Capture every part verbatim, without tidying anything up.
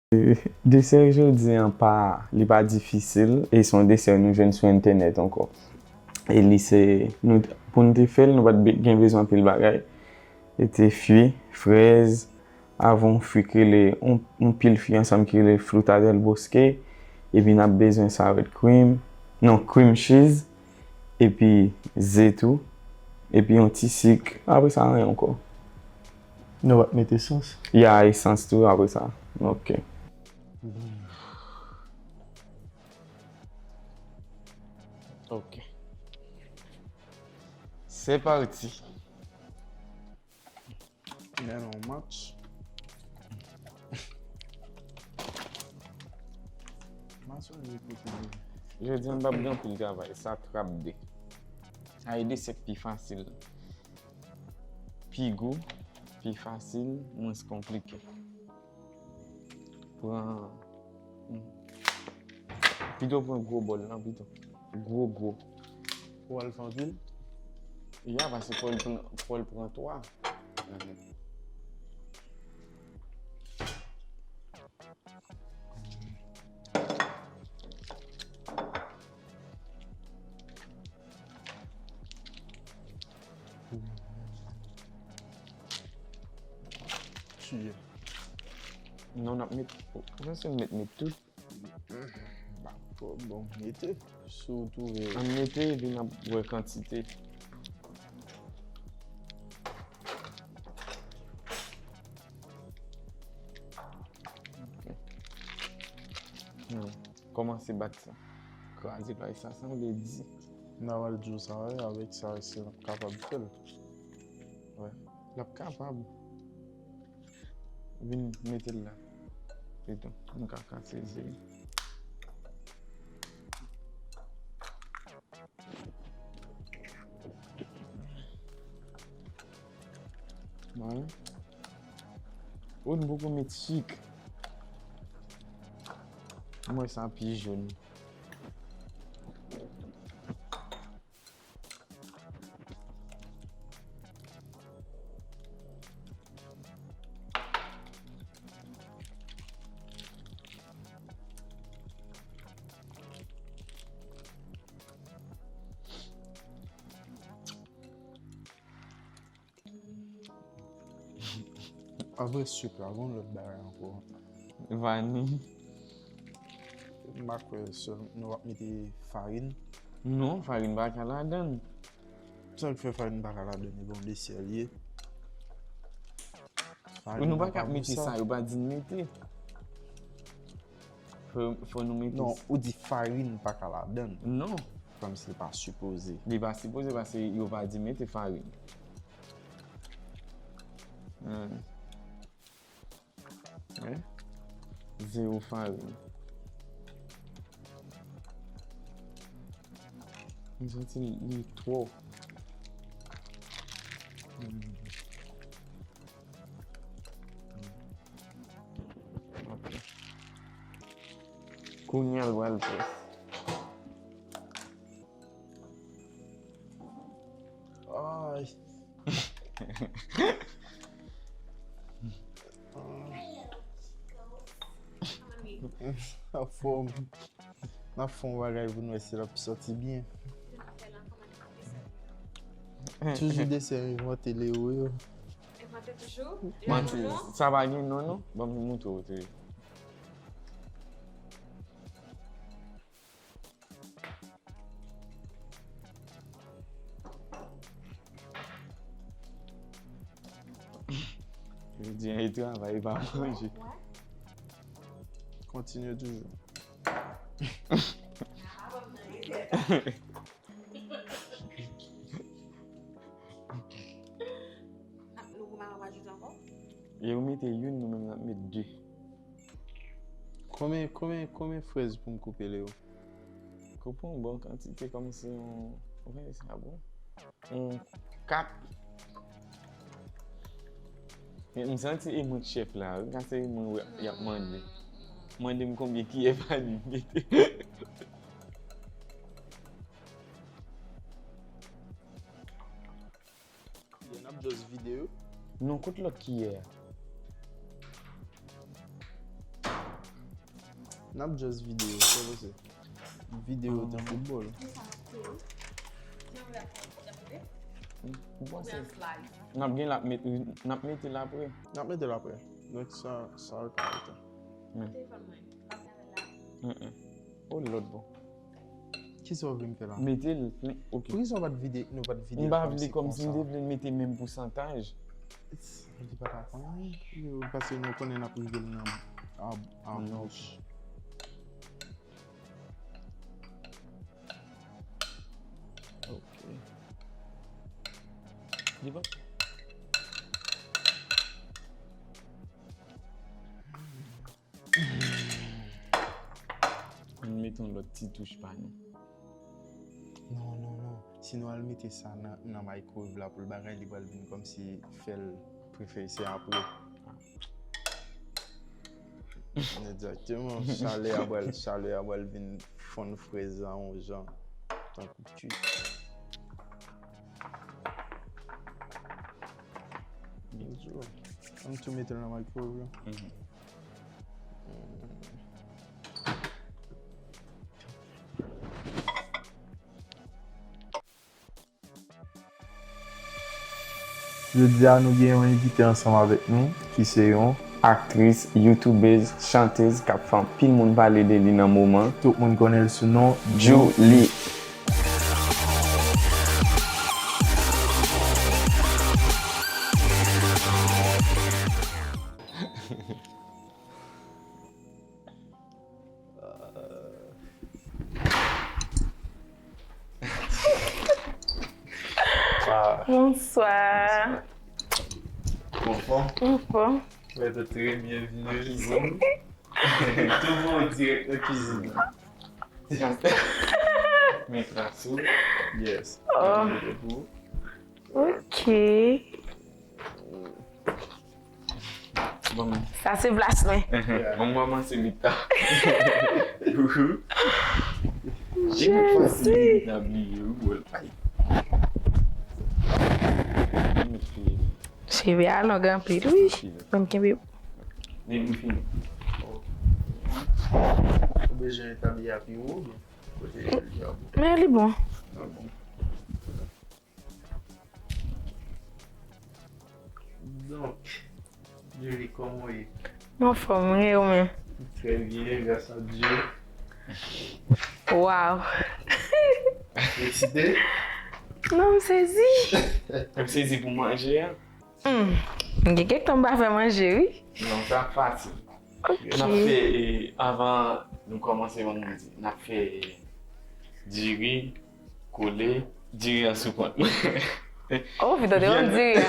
Desè jodi an pa, li pa difisil, e se yon desè nou jwenn sou entènèt ankò. E li se, nou, pou n te fè l, nou pa t be- gen bezwen anpil bagay. E te fwi, frèz, avè yon fwi ki rele, yon, yon pil fwi ansanm ki rele fruta del bosque, epi n ap bezwen sour cream, non, cream cheese, epi ze tou, epi yon ti sik, apre sa, anyen ankò. Nou p ap met esans? Ya, esans tou, apre sa. Ok. Ok. C'est parti. Men yon match. Match ou li kote li? Jodi an, m p ap gen anpil travay. Sa trap de. Sa e desè k pi fasil. Pi gou, pi fasil, mwens konplike. Pran. Pito pran gwo bòl lan pito. Gwo, gwo. Pou al fè anpil? Ya, paske fò l pran, fò l pran twa. Tiye. Non, n ap met, ou panse n met, met tout? Ba, bon, mete. Si w twouve. Ann mete, epi n ap wè kantite. Ok. Hmm. Kòmanse bat sa. Kraze bagay sa, sanble di. N a pral di w sa, wi, avèk sa, si n ap kapab fè l. Wi. L ap kapab. Vin mete l la. Pito, m ka kase ze. Bon. Ou n poko met sik. Mwen sa pi jòn. Apre sik la, gon lòt bagay ankò. Vani. M pa kwè sèl nou ap mete farin. Non, farin pa ka ladann. Sa k fè farin pa ka ladann, e bon desè l ye. Farin nou pa ka mete sa, yo pa di n mete. Fò, fò nou mete. Non, ou di farin pa ka ladann. Non. Kòmsi li pa sipoze. Li pa sipoze paske yo pa di mete farin. Hmm. Wi. Zewo farin. M santi li twò. Hmm. Ok. Kounye a l pral près. Ay. Anfòm. N ap fè yon bagay pou n wè si l ap sòti byen. Toujou desè envante Leo yo. Envante toujou? Mwen, sa pa gen non, non. Ban m montre w, te. Jodi a, e travay, e pa manje. Kontinye toujou. N ap, nou pou maman pa ajoute ankò? Yo mete youn, nou menm n ap met de. Konbyen, konbyen, konbyen frèz pou m koupe, Leo? Koupe yon bon kantite, kòmsi yon, konbyen sa bon? Yon kat. Men m santi e mwen k chèf la, wi, ka se mwen wè y ap mande. Mande m konbyen kiyè pa li mete. Kiyè n ap just vide yo. Non, kot lòt kiyè a? N ap just videyo, sa w panse? Videyo tankou bòl. M panse n ap gen l ap met, n ap mete l apre. N ap mete l apre. Donk sa, sa w ka mete. Mm-mm. O lòt bò. Kisa w vle m fè la? Mete l, ok. Poukisa w pa t vide, nou pa t vide l kòmsi konsa? M pa vle kòmsi, m te vle l mete menm pousantaj. Li pa ta konn, wi, paske nou konnen n ap rive l nan a, a bouch. Ok. Li bon? Ann mete yon lòt ti touch pa nou. Non, non, non. Si nou al mete sa nan, nan microwave la pou l bagay, li pral vin kòmsi fè l prefere se apre. Egzakteman. Chalè a pral, chalè a pral vin fonn frèz la yon jan. Tankou kwi. Ann tou mete l nan microwave la. Jodi a, nou gen yon envite ansanm avèk nou, ki se yon aktris, youtubez, chantez k ap fè anpil moun pale de li nan moman. Tout moun konnen l sou non Djoulie. Bonswa. Bonswa. Anfòm? Anfòm. Mwen te trè byen, byenvini. Tou bon dirèk nan kizin. Men kras ou. Yes. Oh. Ok. Bon. Sa se plas mwen. Bon, mwen kòmanse met la. Jezi. N ap bliye, wi, bòl pay. Cheve a long anpil, wi. Bon, kenbe. Depi fini. Ou bezwen etabli a pi wo, oubyen? Kote li a bon. Men li bon. Ah bon. Donk, Julie, kòman w ye? M anfòm, mwen, ou menm? Trè byen, gras a Dye. Waw! Eksite? Non, m sezi. M sezi pou manje a. Hmm. M gen kèk tan m pa fè manje, wi. Non, sa fasil. Ok. N ap fè, e, avan nou kòmanse, ban m di, n ap fè, e, diri, kole, diri an sou kont mwen. Oh, pito te konn diri an.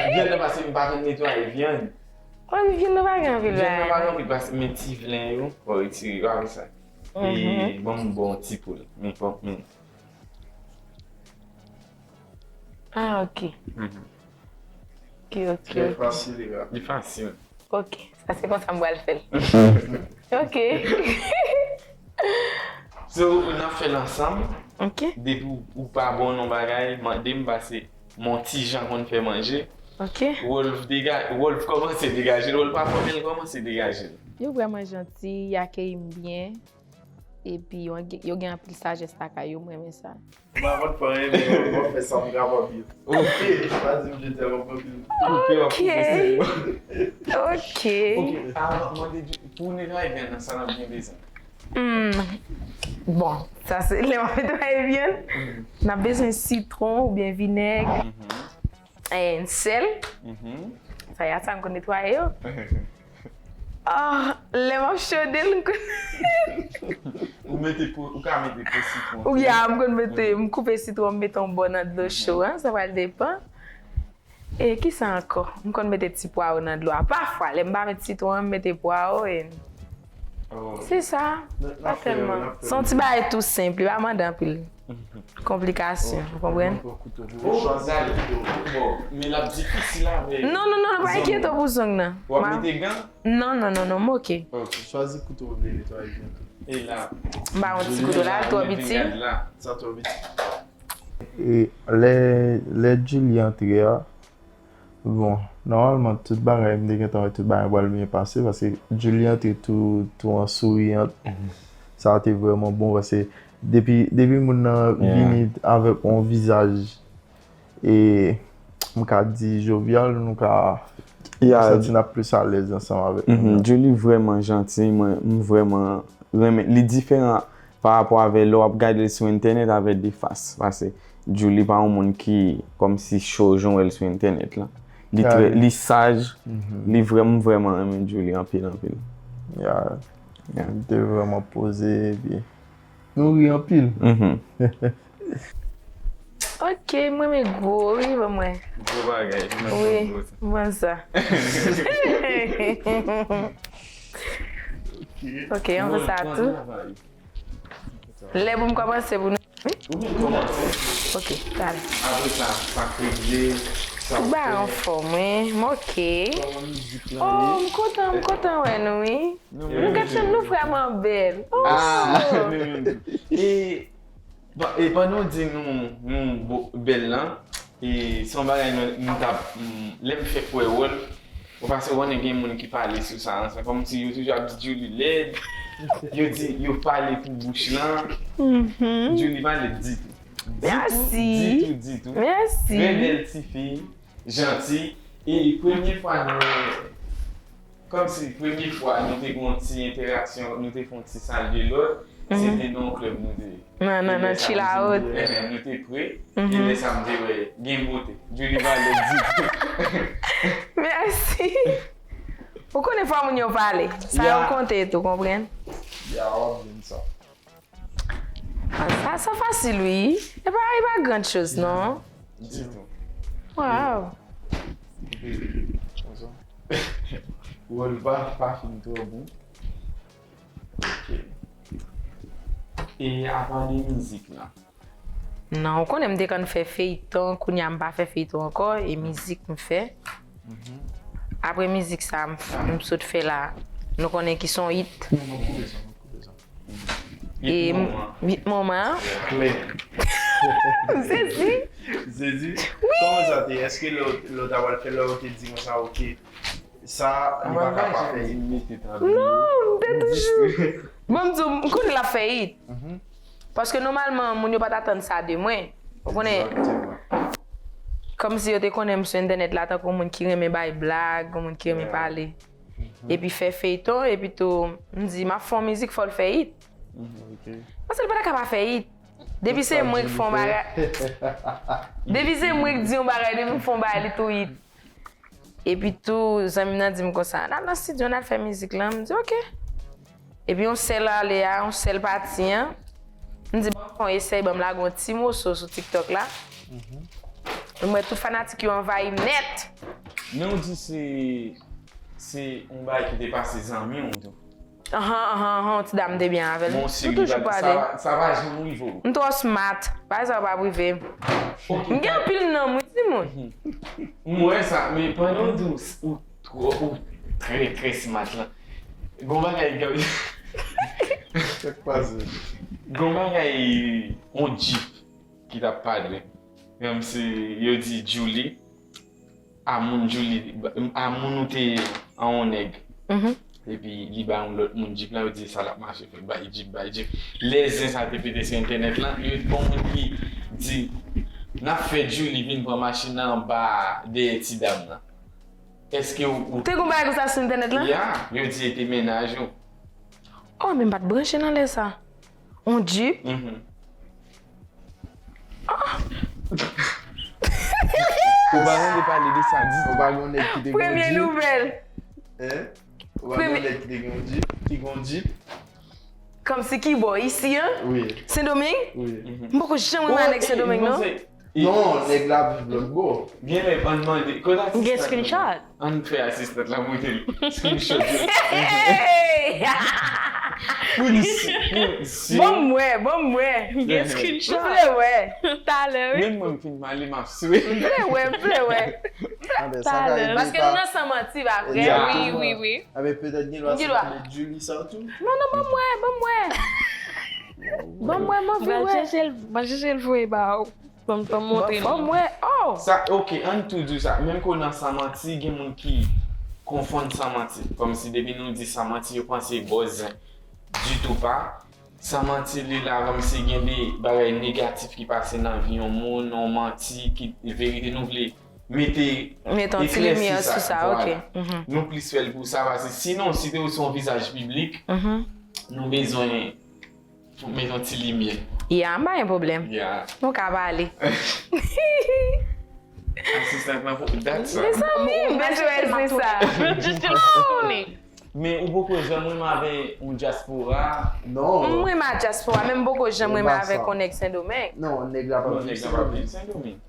Vyann nan, paske m pa konn netwaye vyann. Oh, vyann nan pa gen anpil bagay. Vyann nan pa gen anpil, paske men ti vlen yo, fò retire yo apre sa. E, ban m ba w ti poul. Men fò, men. Ah, ok. Ok, ok, ok. Trè fasil e rapid. Li fasil. Ok, sa se konsa m pral fè l. Ok. So, n ap fè l ansanm. Ok. Depi w, ou pa bon nan bagay, mande m, paske m on ti jan konn fè manje. Ok. Wolf dega-, Wolf kòmanse degaje l, Wolf pa fò, men l kòmanse degaje l. Yo vrèman janti, y akeyi m byen. Epi, yo gen, yo gen anpil sajès lakay yo, m renmen sa. M pa konn fè anyen, men w ap fè sa m kapab yo. Ok. Pa di m je t'aime anpil. Ok, w ap koupe se bon. Ok. Ok, avan, mande di, pou netwaye vyann nan, sa n ap gen bezwen? Hmm. Bon, sa se lè w ap netwaye vyann. N ap bezwen sitwon oubyen vinèg. Eh, sèl. Sa y a sa m konn netwaye yo. Ah, lè m ap chode l, m konn. Ou mete po, ou ka mete po sitwon tou. Wi, a, m konn mete, m koupe sitwon, m mete yon bò nan dlo cho a, sa pral depann. E kisa ankò? M konn mete ti pwawo nan dlo a. Pafwa, lè m pa met sitwon an, m mete pwawo e. Oh. Se sa, pa tèlman. Se yon ti bagay tou senp, li pa mande anpil konplikasyon, ou konprann? Oh, dale, bon, men l ap difisil avè. Non, non, non, non, pa enkyete w pou zong nan. W ap mete gan? Non, non, non, non, m oke. Ok. Chwazi kouto w vle netwaye byen tou. E la. M pa yon ti kouto la, twò piti. Sa twò piti. E lè, lè Julie antre a, Bon, nòmalman, tout bagay, m te gentan wè tout bagay pral byen pase, paske Julie antre tou, tou an souriant. Sa te vrèman bon, paske depi, depi moun nan vini avèk yon vizaj, e, m ka di jovial, nou ka, m santi n ap plis alèz ansanm avèk moun nan. Julie vrèman janti, mwen, m vrèman renmen. Li diferan pa rapò avè lè w ap gade l sou entènèt avè defas. Paske Julie pa yon moun ki kòmsi cho jan w wè l sou entènèt la. Li trè, li saj, li vrèman, m vrèman renmen Julie anpil, anpil. Ya. Li te vrèman poze, epi nou ri anpil. Ok, mwen renmen gwo wi, ban mwen. Gwo bagay. Wi, mwen sa. Ok, yon fwa sa tou. Lè pou m kòmanse pou nou. Wi? Ou menm kòmanse. Ok, talè. Apre sa, sa k regle, sa. Tout bagay anfòm, wi. M ok. Kòman mizik lan ye? Oh, m kontan, m kontan wè nou, wi. Nou menm tou. Nou vrèman bèl. Oh! Ah, nou menm tou. E, pa- e pandan w di nou, nou bo- bèl lan, e se yon bagay nou, nou t ap, mm, lè m fèk wè wòl, ou pase konnen gen moun ki pale sou sa, se kòmsi yo toujou ap di Julie lèd, yo di, yo pale pou bouch lan. Julie pa lèd ditou. Ditou, ditou, ditou. Mèsi. Trè bèl tifi, janti. E premye fwa nou wè, kòmsi premye fwa nou te gen yon ti entèraksyon, nou te fè yon ti salye lòt, se te nan yon klèb nou te ye. Nan, nan, nan chill out. Ehe, nou te pre. E lè sa m te wè, gen bote. Julie pa lèd ditou. Mèsi. Ou konnen fò moun yo pale. Sa yo konte tou, konprann? Ya, w ap jwenn sa. Ah, sa, sa fasil, wi. E pa, e pa grand chose, non? Ditou. Wow. Wòl pa, pa fin twò bon. Ok. E apa de mizik lan? Non, ou konnen m te konn fè feyton, kounye a m pa fè feyton ankò, e mizik m fè. Apre mizik sa, m, m sot fè la, nou konnen ki son hit. Non, non, koupe sa, non, koupe sa. E hit moman. Hit moman. Klè. M sezi. Ou sezi? Wi. Kòman sa te ye? Èske lè w, lè w ta pral fè, lè w te di konsa, ok, sa, li pa ka pa fè hit? Non, m te toujou. Bon, m di w, m konnen l ap fè hit. Paske nòmalman, moun yo pa t atann sa de mwen. Ou konnen, kòmsi yo te konnen m sou entènèt la tankou yon moun ki renmen bay blag, yon moun ki renmen pale. Epi fè feyton, epi tou, m di, m ap fè yon mizik, fò l fè hit. Paske l pa ta ka pa fè hit. Depi se mwen ki fè yon bagay. Depi se mwen ki di yon bagay, depi m fè yon bagay, li tou hit. Epi tou, zanmi m nan di m konsa, n al nan estidyo, n al fè mizik lan. M di, ok. Epi yon sèl ale a, yon sèl pati an, m di, ban m fè yon esèy, ban m lage yon ti moso sou TikTok la. M wè tout fanatik yo anvayi m nèt. Men w di se, se yon bagay ki te pase zanmi w tou. Ahan, ahan, ahan, yon ti dam te byen avè l. Nou toujou pale. Sa pa, sa pa janm rive w. M twò smart. Bagay sa yo p ap rive m. M gen anpil nanm, wi, timoun. M wè sa, men pandan w di w, ou twò, ou trè, trè smart lan. Gon bagay, Gabi. Sa k pase? Gon bagay, on Jeep ki t ap pale. Menm si yo di Julie, a moun Julie, a moun ou te an on nèg. Epi li ba yon lòt moun Jeep la, yo di sa l ap mache, fè bay Jeep, bay Jeep. Lè zen sa te pete sou entènèt lan, yo t gon moun ki di, n ap fè Julie vin pran machin nan anba dèyè ti dam nan. Èske ou, ou te gon bagay konsa sou entènèt lan? Ya, yo di e te mennaj ou. Oh, men m pa t branche nan lè sa. On Jeep? Mhm. Ah! Ou pa tande pale de sa ditou. Ou pa gen yon nèg ki te gen on Jeep? Premye nouvèl. Hein? Ou pa gen yon nèg ki te gen on Jeep? Ki gen on Jeep? Kòmsi ki bò? Isi, an? Wi. Sendomeng? Wi. M poko janm renmen nèg Sendomeng, non. Non, nèg la viv lòt bò. Genlè, ann mande, kote asistan? M gen screenshot. Ann fè asistant la montre l screenshot yo. Hey! Pou li si, pou si. Bon, m wè, bon, m wè. M gen screenshot. M vle wè. Talè, wi. Menm mwen, m fin pale, m ap swe. M vle wè, m vle wè. Talè. Paske nou nan san manti, pa vre? Wi, wi, wi. Anben, petèt gen lwa se pale Julie sa tou. Non, non, ban m wè, ban m wè. Ban m wè, m anvi wè. M al chèche l, m al chèche l voye ba ou. Fò m fò m montre nou. Fò m wè, oh! Sa, ok, ann tou di w sa. Menm ke w nan San Manti, gen moun ki konfonn San Manti. Kòmsi depi nou di San Manti, yo panse bòz zen. Ditou pa. San manti, li la kòmsi gen de bagay negatif ki pase nan vi yon moun, yon manti, ki verite nou vle mete Mete yon ti limyè sou sa, ok. Nou plis fè l pou sa, paske sinon, si te w se yon vizaj piblik, nou bezwen mete yon ti limyè. Ya, m pa gen pwoblèm. Ya. Nou ka pale. Asistant nan pou dat sa. Mezanmi, m bezwen se sa. Jis te la konnen. Men ou poko janm renmen avè yon dyaspora? Non. M renmen a dyaspora, men m poko janm Ou renmen pa avè sa. Konnèk Sendomeng. Non, nèg la pa Non, viv nèg la pa Sendomeng. viv Sendomeng.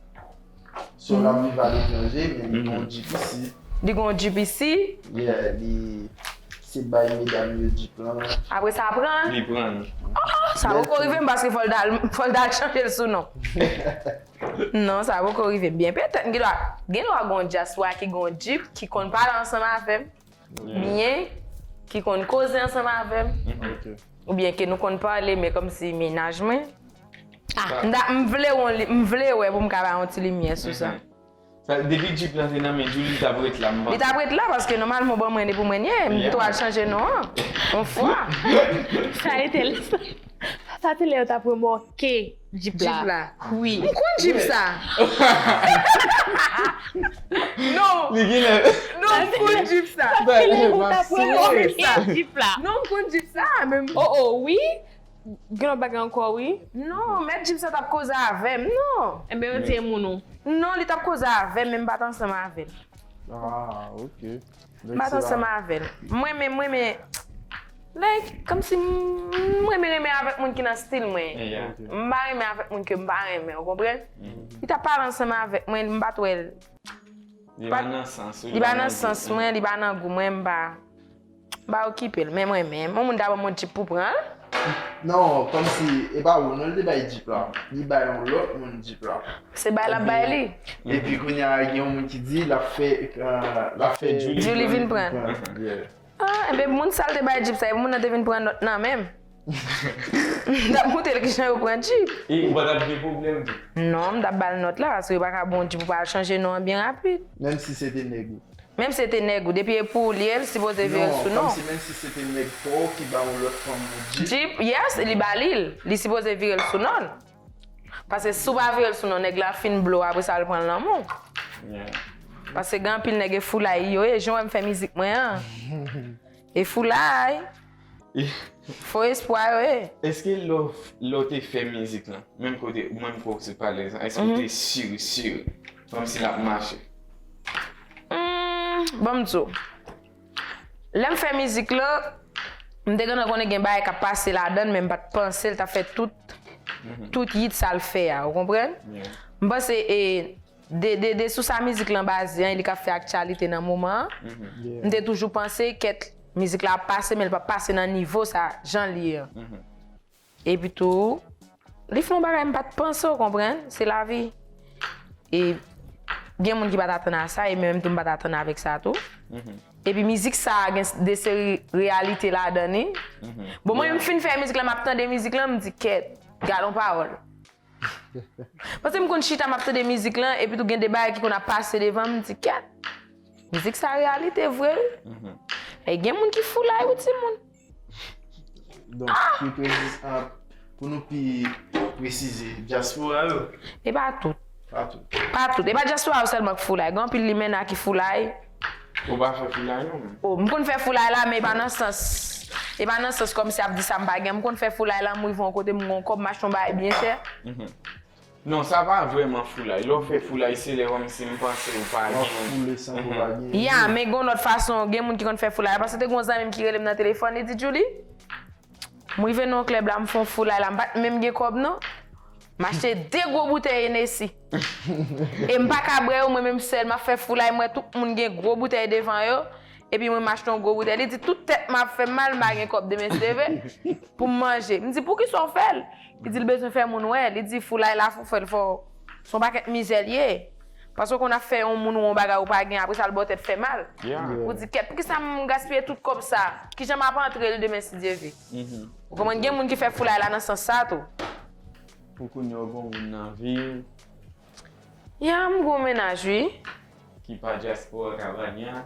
So l ap viv aletranje, men li gon G P C. Li gon G P C, Yeah, li se bay medam yo Jeep lan. apre sa pran. Li pran. Sa poko rive m paske fò l dal, fò l dal chanje l sou non. Non, sa poko rive m. Byen petèt, m gen dwa, gen dwa gon dyaspora ki gon Jeep, ki konn pale ansanm avè m. Byen, ki konn koze ansanm avè m. Ok. Oubyen ke nou konn pale, men kòmsi mennaj mwen. Ah, m ta- m vle wè, m vle wè pou m ka bay yon ti limyè sou sa. Sa, depi Jeep lan te nan men Djoulie, li t ap ret la, m Li panse. t ap ret la paske nòmalman bon mwen li pou mwen ye, m tou al chanje non an. Yon fwa. Sa e te l. Sa te lè yo t ap remòke Jeep la. Jeep la. Wi. M konn Jeep sa. Non, Li gen lè. non, m konn Jeep sa. Sa te lè yo t ap Maxime. remòke Jeep la. Non, m konn Jeep sa, men m- Oh, oh, wi. Gen lòt bagay ankò, wi. Non, mèt Jeep sa t ap koze avè m, non. Enben, yo te moun ou. Non, li t ap koze avè m, men m pa t ansanm avè l. Ah, ok. M pa t ansanm avè l. Mwen menm, mwen menm, like, kòmsi m- mwen menm renmen avèk moun ki nan stil mwen. Yeah. M pa renmen avèk moun ke m pa renmen, ou konprann? Li t ap pale ansanm avèk mwen, m pa t wè l. Li pa nan sans ou. Li pa nan sans mwen, li pa nan gou mwen, m pa, m pa okipe l. Men mwen menm, yon moun ta ban m yon Jeep pou pran l. Non, kòmsi, e pa ou, non, li te bay Jeep la. Li bay yon lòt moun Jeep la. Se bay l ap bay li. Epi kounye a, gen yon moun ki di, l ap fè, euh, l ap fè Djoulie Djoulie vin pran. Yeah. Ah, enben moun sa l te bay Jeep sa, epi moun nan te vin pran nòt nan men m. M t ap montre l kijan yo pran Jeep. E ou pa t ap gen pwoblèm tou. Non, m t ap ba l nòt la, paske yo pa ka ba w Jeep pou pa al chanje non an byen rapid. Menm si se te nèg ou. Menm si se te nèg ou, depi e pou ou li ye, l sipoze vire l sou non. Kòmsi menm si se te nèg pa w ki ba yon lòt fanm yon Jeep. Jeep, yes, li ba li l. Li sipoze vire l sou non l. Paske si w pa vire l sou non, nèg la fin blo, apre sa l pran l nan men w. Yeah. Paske gen anpil nèg e foulay yo ye, jan w wè m fè mizik mwen an. E foulay. Fo espwa yo ye. Èske lè w, lè w te fè mizik lan, menm kote, menm kote w pale, èske w te sire, sire, kòmsi l ap mache? Hmm, ban m di w. Lè m fè mizik lan, m te gentan konnen gen bagay k ap pase ladan l, men m pa t panse l t ap fè tout, tout hit sa l fè a, ou konprann? Yeah. M panse e, de, de, de sou sa mizik lan baze an, e li k ap fè aktyalite nan moman an. M te toujou panse kèt mizik la ap pase, men l p ap pase nan nivo sa, jan l ye an. Epi tou, li fè yon bagay m pa t panse, w konprann, se lavi. E gen moun ki pa t atann a sa, e mwen menm tou m pa t atann avèk sa tou. Epi mizik sa a gen de seri reyalite ladan li. Bon, mwen menm m fin fè mizik la, m ap tande mizik lan, m di kèt, gad yon pawòl. Paske m konn chita m ap tande mizik lan, epi tou gen de bagay ki konn ap pase devan m, m di kèt. Mizik sa reyalite vre wi. E gen moun ki foulay wi timoun. Donk, pou presize, ah, pou nou pi presize, dyaspora yo, E pa tout. pa tout. Pa tout. E pa dyaspora yo sèlman ki foulay. Gen anpil limena ki foulay. Ou pa fè foulay non menm. Oh, m konn fè foulay la, men e pa nan sans. E pa nan sans kòmsi ap di sa m pa gen. M konn fè foulay la, m rive yon kote, m gon kòb, m achte yon bagay byen chè. Non, sa pa vrèman foulay. Lè w fè foulay, se lè kòmsi m panse ou pa W ap gen. Foule san pou pa gen. Ya, men gon lòt fason, gen moun ki konn fè foulay. Paske te gon zanmi m ki rele m nan telefòn, li di, Djoulie, m rive nan yon klèb la, m fè yon foulay la, m pa t menm gen kòb non. M achte de gwo boutèy Hennessy. E m pa ka bwè yo, mwen menm sèl, m ap fè foulay, m wè tout moun gen gwo boutèy devan yo. Epi mwen m achte yon gwo boutèy. Li di tout tèt m ap fè m mal, m pa gen kòb demen se leve pou m manje. M di poukisa w fè l? Li di l bezwen fè moun wè. Li di foulay la fò fè l fò. Se yon pakèt mizè l ye. Paske w konn ap fè yon moun ou yon bagay ou pa gen, apre sa l ba w tèt fè mal. Yeah. Ou di kèt, poukisa m gaspiye tout kòb sa? Kijan m ap antre l demen si Dye vle? Ou konprann gen moun ki fè foulay la nan sans sa tou. Pou kounye a w gen yon moun nan vi w. Ya, m gen yon mennaj, wi. Ki pa dyaspora Kabanya.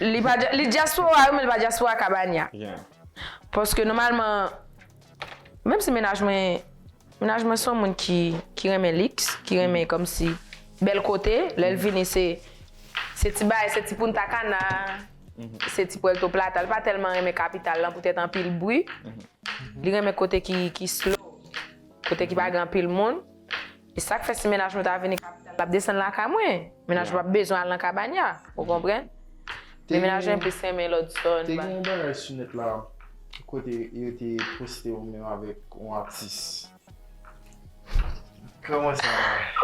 Li pa li dyaspora, wi, men li pa dyaspora Kabanya. Paske nòmalman, menm si mennaj mwen, mennaj mwen se yon moun ki, ki renmen liks, ki renmen kòmsi bèl kote, lè l vini se, se ti bagay, se ti Punta Cana, se ti Puerto Plata. Li pa tèlman renmen kapital lan poutèt anpil bri. Li renmen kote ki, ki slow, kote ki pa gen anpil moun. E sa k fè si mennaj mwen ta vini kapital, l ap desann lakay mwen. Mennaj mwen p ap bezwen al nan Kabanya, ou konprann? Men mennaj mwen plis renmen lòt zòn. Te gen yon bagay sou nèt la kote yo te poste ou menm avèk yon atis. Kòman sa?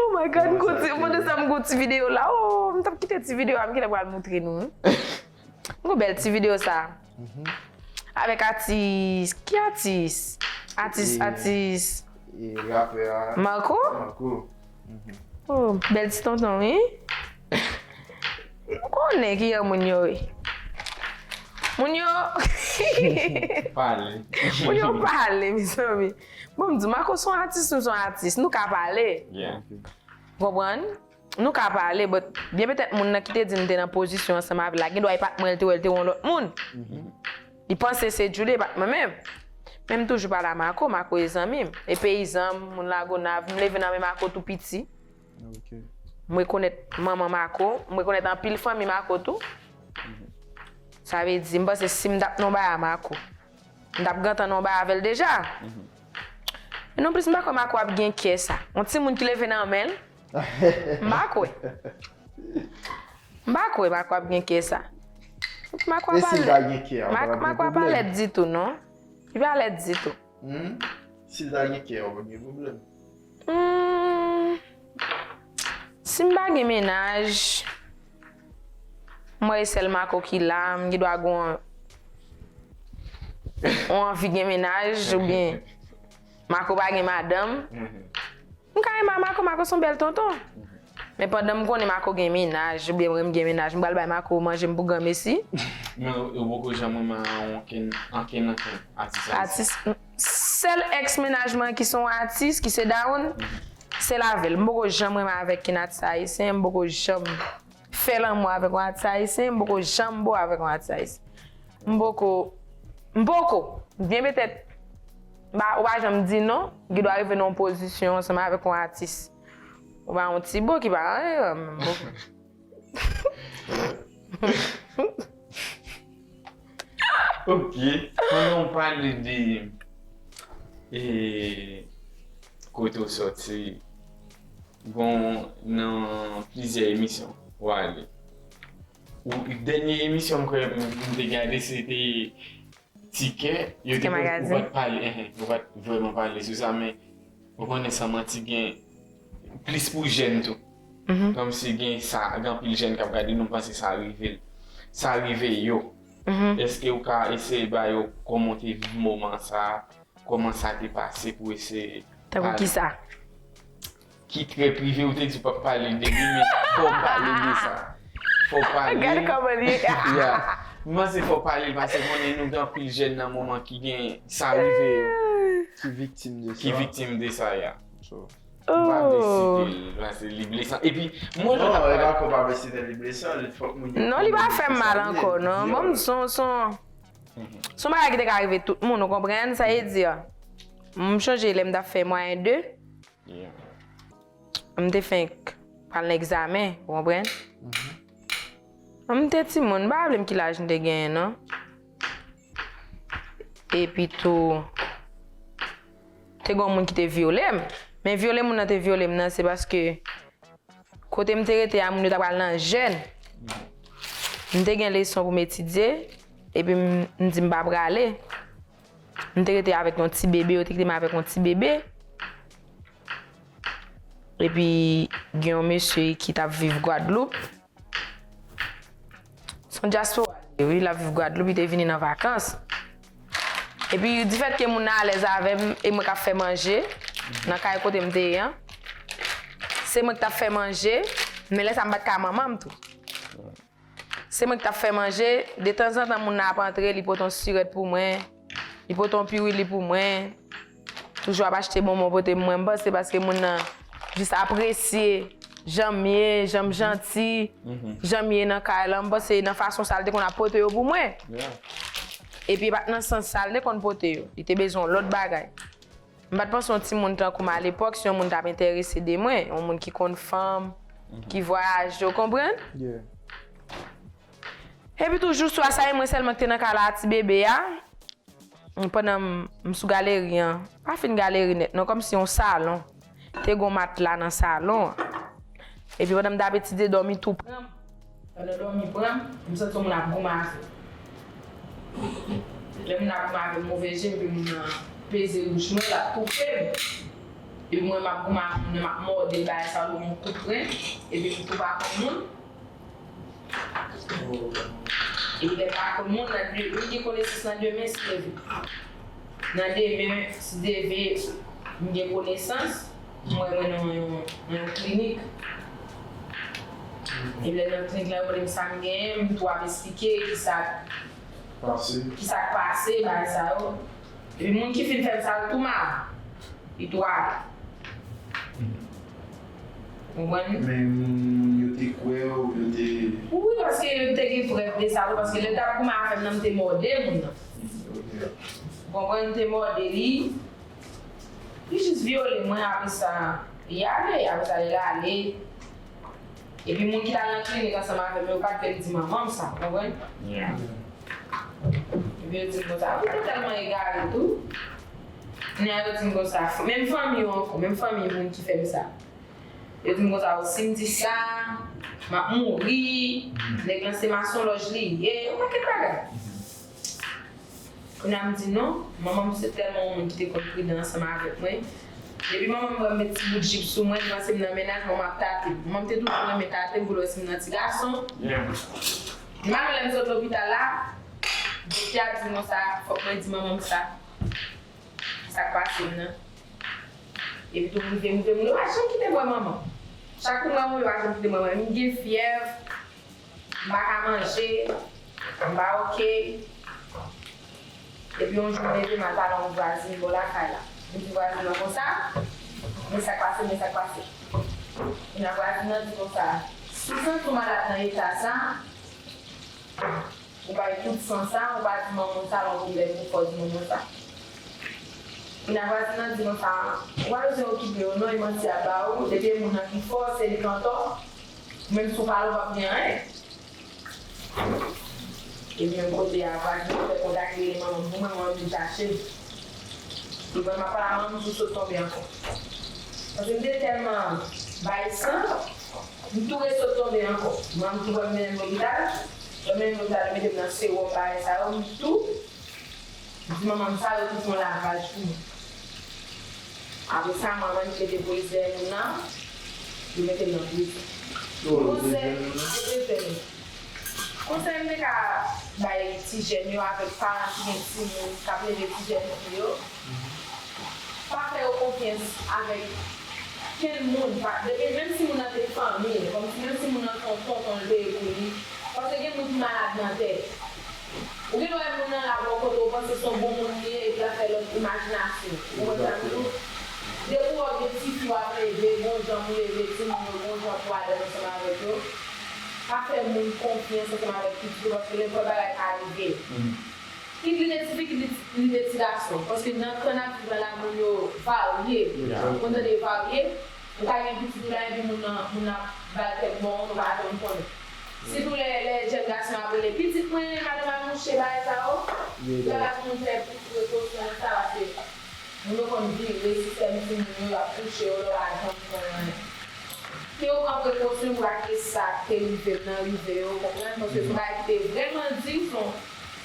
Oh my God, m gon ti, pandan sa m gon ti videyo la. Oh, m t ap kite ti videyo a, m genlè pral moutre nou. M gon bèl ti videyo sa. Avèk atis, ki atis? Atis, atis. E rapè a. Marco? Marco. Oh, bèl ti tonton, wi. M konnen ki jan moun yo ye. Moun yo. Pale. Moun yo pale, mezanmi. Bon, m di, Marco se yon atis, nou se yon atis. Nou ka pale. Konprann? Nou ka pale, but byen petèt moun nan ki te di m te nan pozisyon ansanm avè l la, gen dwa e pa t mwen l te wè, l te wè yon lòt moun. Li panse se Djoulie, e pa t mwen menm. Men m toujou pale a Marco, Marco e zanmi m. E peyizan m, moun Lagonav, m leve nan men Marco tou piti. M rekonèt manman Marco, m rekonèt anpil fanmi Marco tou. Sa vle di, m panse si m t ap nan yon bagay a Marco, m t ap gentan nan yon bagay avè l deja. Men nonplis, m pa kwè Marco ap gen kè sa. Yon timoun ki leve nan men l, m pa kwè. M pa kwè Marco ap gen kè sa. Marco ap alèz. Marco pa lèd ditou, non. Li pa lèd ditou. Si l ta gen kè, w ap gen pwoblèm. Hmm, si m pa gen mennaj, m wè e sèl Marco ki la, m gen dwa gon yon anvi gen mennaj oubyen Marco pa gen madanm. M ka renmen Marco, Marco se yon bèl tonton. Men pandan m konnen Marco gen mennaj, oubyen mwen m gen mennaj, m pral bay Marco manje m pou granmesi. Men ou poko janm renmen ankenn, ankenn, ankenn atis ayisyen? Atis, sèl ex mennaj mwen ki se yon atis, ki se Dawoun, se l avè l. M poko janm renmen avèk kenn atis ayisyen, m poko janm fè lanmou avèk yon atis ayisyen, m poko janm bo avèk yon atis ayisyen. M poko, m poko. Byen petèt, ba, ou pa janm di non, gen dwa rive nan yon pozisyon ansanm avèk yon atis. Ou pa yon ti bo ki pa anyen, m poko. Ok, pandan w pale de e, kote w sòti, bon, nan plizyè emisyon w ale. Ou, dènye emisyon m kwè m, m te gade, se te Tikè, yo te, ou pa t pale, enhen, ou pa t vrèman pale sou sa, men ou konnen san manti gen plis pou jèn tou. Kòmsi gen sa, gen anpil jèn k ap gade nou, m panse sa rive l. Sa rive yo. Èske ou ka eseye ba yo kòman w te viv moman sa a, kòman sa te pase pou eseye. Tankou kisa? Ki trè prive, ou te di w p ap pale de li, men fò w pale de sa. Fò w pale. Gade kòman li ye. Ya. M panse fò w pale, paske konnen nou gen anpil jèn nan moman ki gen sa rive yo. Ki viktim de sa. Ki viktim de sa, ya. M pa vle site l, paske li blesan. Epi, mwen, jan n ap pale. Non, e pa kò pa vle site l, li blesan, li fòk moun yo. Non, li pa fè m mal ankò, non. Bon, m son, son, son bagay ki te ka rive tout moun, ou konprann? Sa ye di, m chonje lè m t ap fè mwayen de. M te fenk pral nan egzamen, ou konprann? M te timoun, m pa raple m ki laj m te genyen non. Epi tou, te gen yon moun ki te vyole m. Men vyole moun nan te vyole m nan, se paske kote m te rete a, moun yo ta pral nan jèn. M te gen leson pou m etidye, epi m, m di m pa prale. M te rete avèk yon ti bebe, yo te kite m avèk yon ti bebe. Epi, gen yon mesye ki t ap viv Gwadloup. Se yon dyaspora li ye, wi, l ap viv Gwadloup, li te vini nan vakans. Epi, difèt ke moun nan alèz avè m, e mwen k ap fè manje, nan kay kote m te ye an, se mwen ki t ap fè manje, men lè sa a m pa t ka manman m tou. Se mwen ki t ap fè manje. Detanzantan, moun nan ap antre, li pote yon sirèt pou mwen, li pote yon piwili pou mwen. toujou ap achte bonbon pote mwen, m panse paske moun nan jis apresye jan m ye, jan m janti, jan m ye nan kay la, m panse nan fason sa l te konn ap pote yo pou mwen. Epi e pa t nan sans sa l te konn pote yo, li te bezwen yon lòt bagay. M pa t panse yon timoun tankou m alepòk se yon moun t ap enterese de mwen, yon moun ki konn fanm, ki vwayaje, w konprann? Epi tou jou swa sa e mwen sèlman ki te nan kay la a ti bebe a. Pandan m, m sou galeri an, pa fin galeri nèt non, kòmsi yon salon. Te gon matla nan salon an. Epi pandan m t ap etidye, dòmi tou pran m. Pandan dòmi pran m, m santi yon moun ap goumen avè m. Lè moun ap goumen avè m, m ouvè je m, epi moun nan peze bouch mwen, l ap toufe m. Epi mwen, m ap goumen ak moun nan, m ap mòde l, bagay sa yo, yon kout pwen. Epi m tou pa konn moun. Epi lè m pa konn moun nan, m gen konesans nan demen, si Dye vle. Nan demen, si Dye vle, m gen konesans, m wè mwen nan yon, nan yon klinik. Epi lè nan klinik la, yo mande m sa m genyen, m tou ap esplike kisa, kisa k pase, bagay sa yo. Epi moun ki fin fè m sa, yo tou mal. Li tou ale. Konprann? Men moun, moun yo te kwè w, yo te. Wi, paske yo te gen prèv de sa tou, paske lè l t ap goumen avè m nan, m te mòde moun nan. Konprann, m te mòde li. Li jis vyole mwen, apre sa, li ale, apre sa, li ale. Epi moun ki t al nan klinik ansanm avè m yo pa t vle m di manman m sa, konprann? Epi yo di m konsa, ou te tèlman egare tou. Kounye a yo di m konsa, menm fanmi yo ankò, menm fanmi moun ki fè m sa. Yo di m konsa, o, si m di sa, m ap mouri, nèg lan se masonlòj li ye, yon pakèt bagay. Kounye a m di non, manman m se tèlman yon moun ki te konn pridan ansanm avèk mwen. Depi manman m wè m met ti bout jip sou mwen, li panse m nan mennaj, manman ap tate m. Manman m te toujou renmen tate m pou l wè si m nan ti gason. Li pa lè m sot lopital la, doktè a di m konsa, fòk mwen di manman m sa. Sa k pase m nan. Epi tou m rive, m rive, m rive, yo pa janm kite m wè manman. Chak kou m wè manman, yo pa janm kite m wè manman. M gen fyèv, m pa ka manje, m pa oke. Epi yon jou m leve, m al pale a yon vwazin bò lakay la. M di vwazin nan konsa, men sa k pase, men sa k pase. Kounye a vwazin nan di konsa, si w santi w malad nan eta sa, ou bay tout san sa, ou pa di manman w sa, lè w pwoblèm pou fò di manman w sa. Kounye a vwazin nan di konsa, ou pa bezwen okipe yo non, e manti y ap ba ou, depi e moun nan ki fò, se li k antò, menm si w pale, w p ap gen anyen. Epi menm kote a, vwazin nan fè kontak rele manman m pou mwen, manman m vin chache m. Li wè m ap pale a manman m, m tou sot tonbe ankò. Paske m te tèlman bay san, m tou resot tonbe ankò. Manman m tou pran mennen m lopital, lè mennen m lopital, yo mete m nan sewòm, bagay sa yo, m tou di manman m sa, yo tou fè yon lavaj pou mwen. Apre sa, manman m mete polis dèyè moun nan, yo mete m nan prizon. Konsèy, yo te jèn. Konsèy m te ka bay ti jèn yo avèk paran ki gen timoun k ap leve ti jèn fi yo, pa fè yo konfyans avèk kenn moun, pa, depi menm si moun nan te fanmi l, kòmsi menm si moun nan se yon tonton l te ye pou li, paske gen moun ki malad nan tèt. Ou gen dwa wè moun nan la bò kote w panse se yon bon moun li ye, epi l ap fè lòt imajinasyon. Ou konprann sa m di w? Depi w wè gen tifi w ap leve, gon jan pou leve timoun yo, gon jan pou alèz ansanm avèk yo. Pa fè moun konfyans ansanm avèk pitit ou, paske lè w fè bagay ka rive. Kit li te tifi, kit li, li te ti gason. Paske nan tan n ap viv la, la, moun yo varye. Ou konn tande varye? Ou ka gen pitit ou la, epi moun nan, moun nan ap ba l kèk bon, ou pa janm konnen. Sitou lè, lè jèn gason ap rele, "Pitit mwen, madanm akouche," bagay sa yo. Fò tout moun fè plis prekosyon nan sa, paske moun yo konn vire sistèm timoun yo, y ap kouche yo, yo pa janm konnen. Ke yo pran prekosyon pou pa ke sa te rive m nan rive yo, konprann? Paske se yon bagay ki te vrèman di, se yon,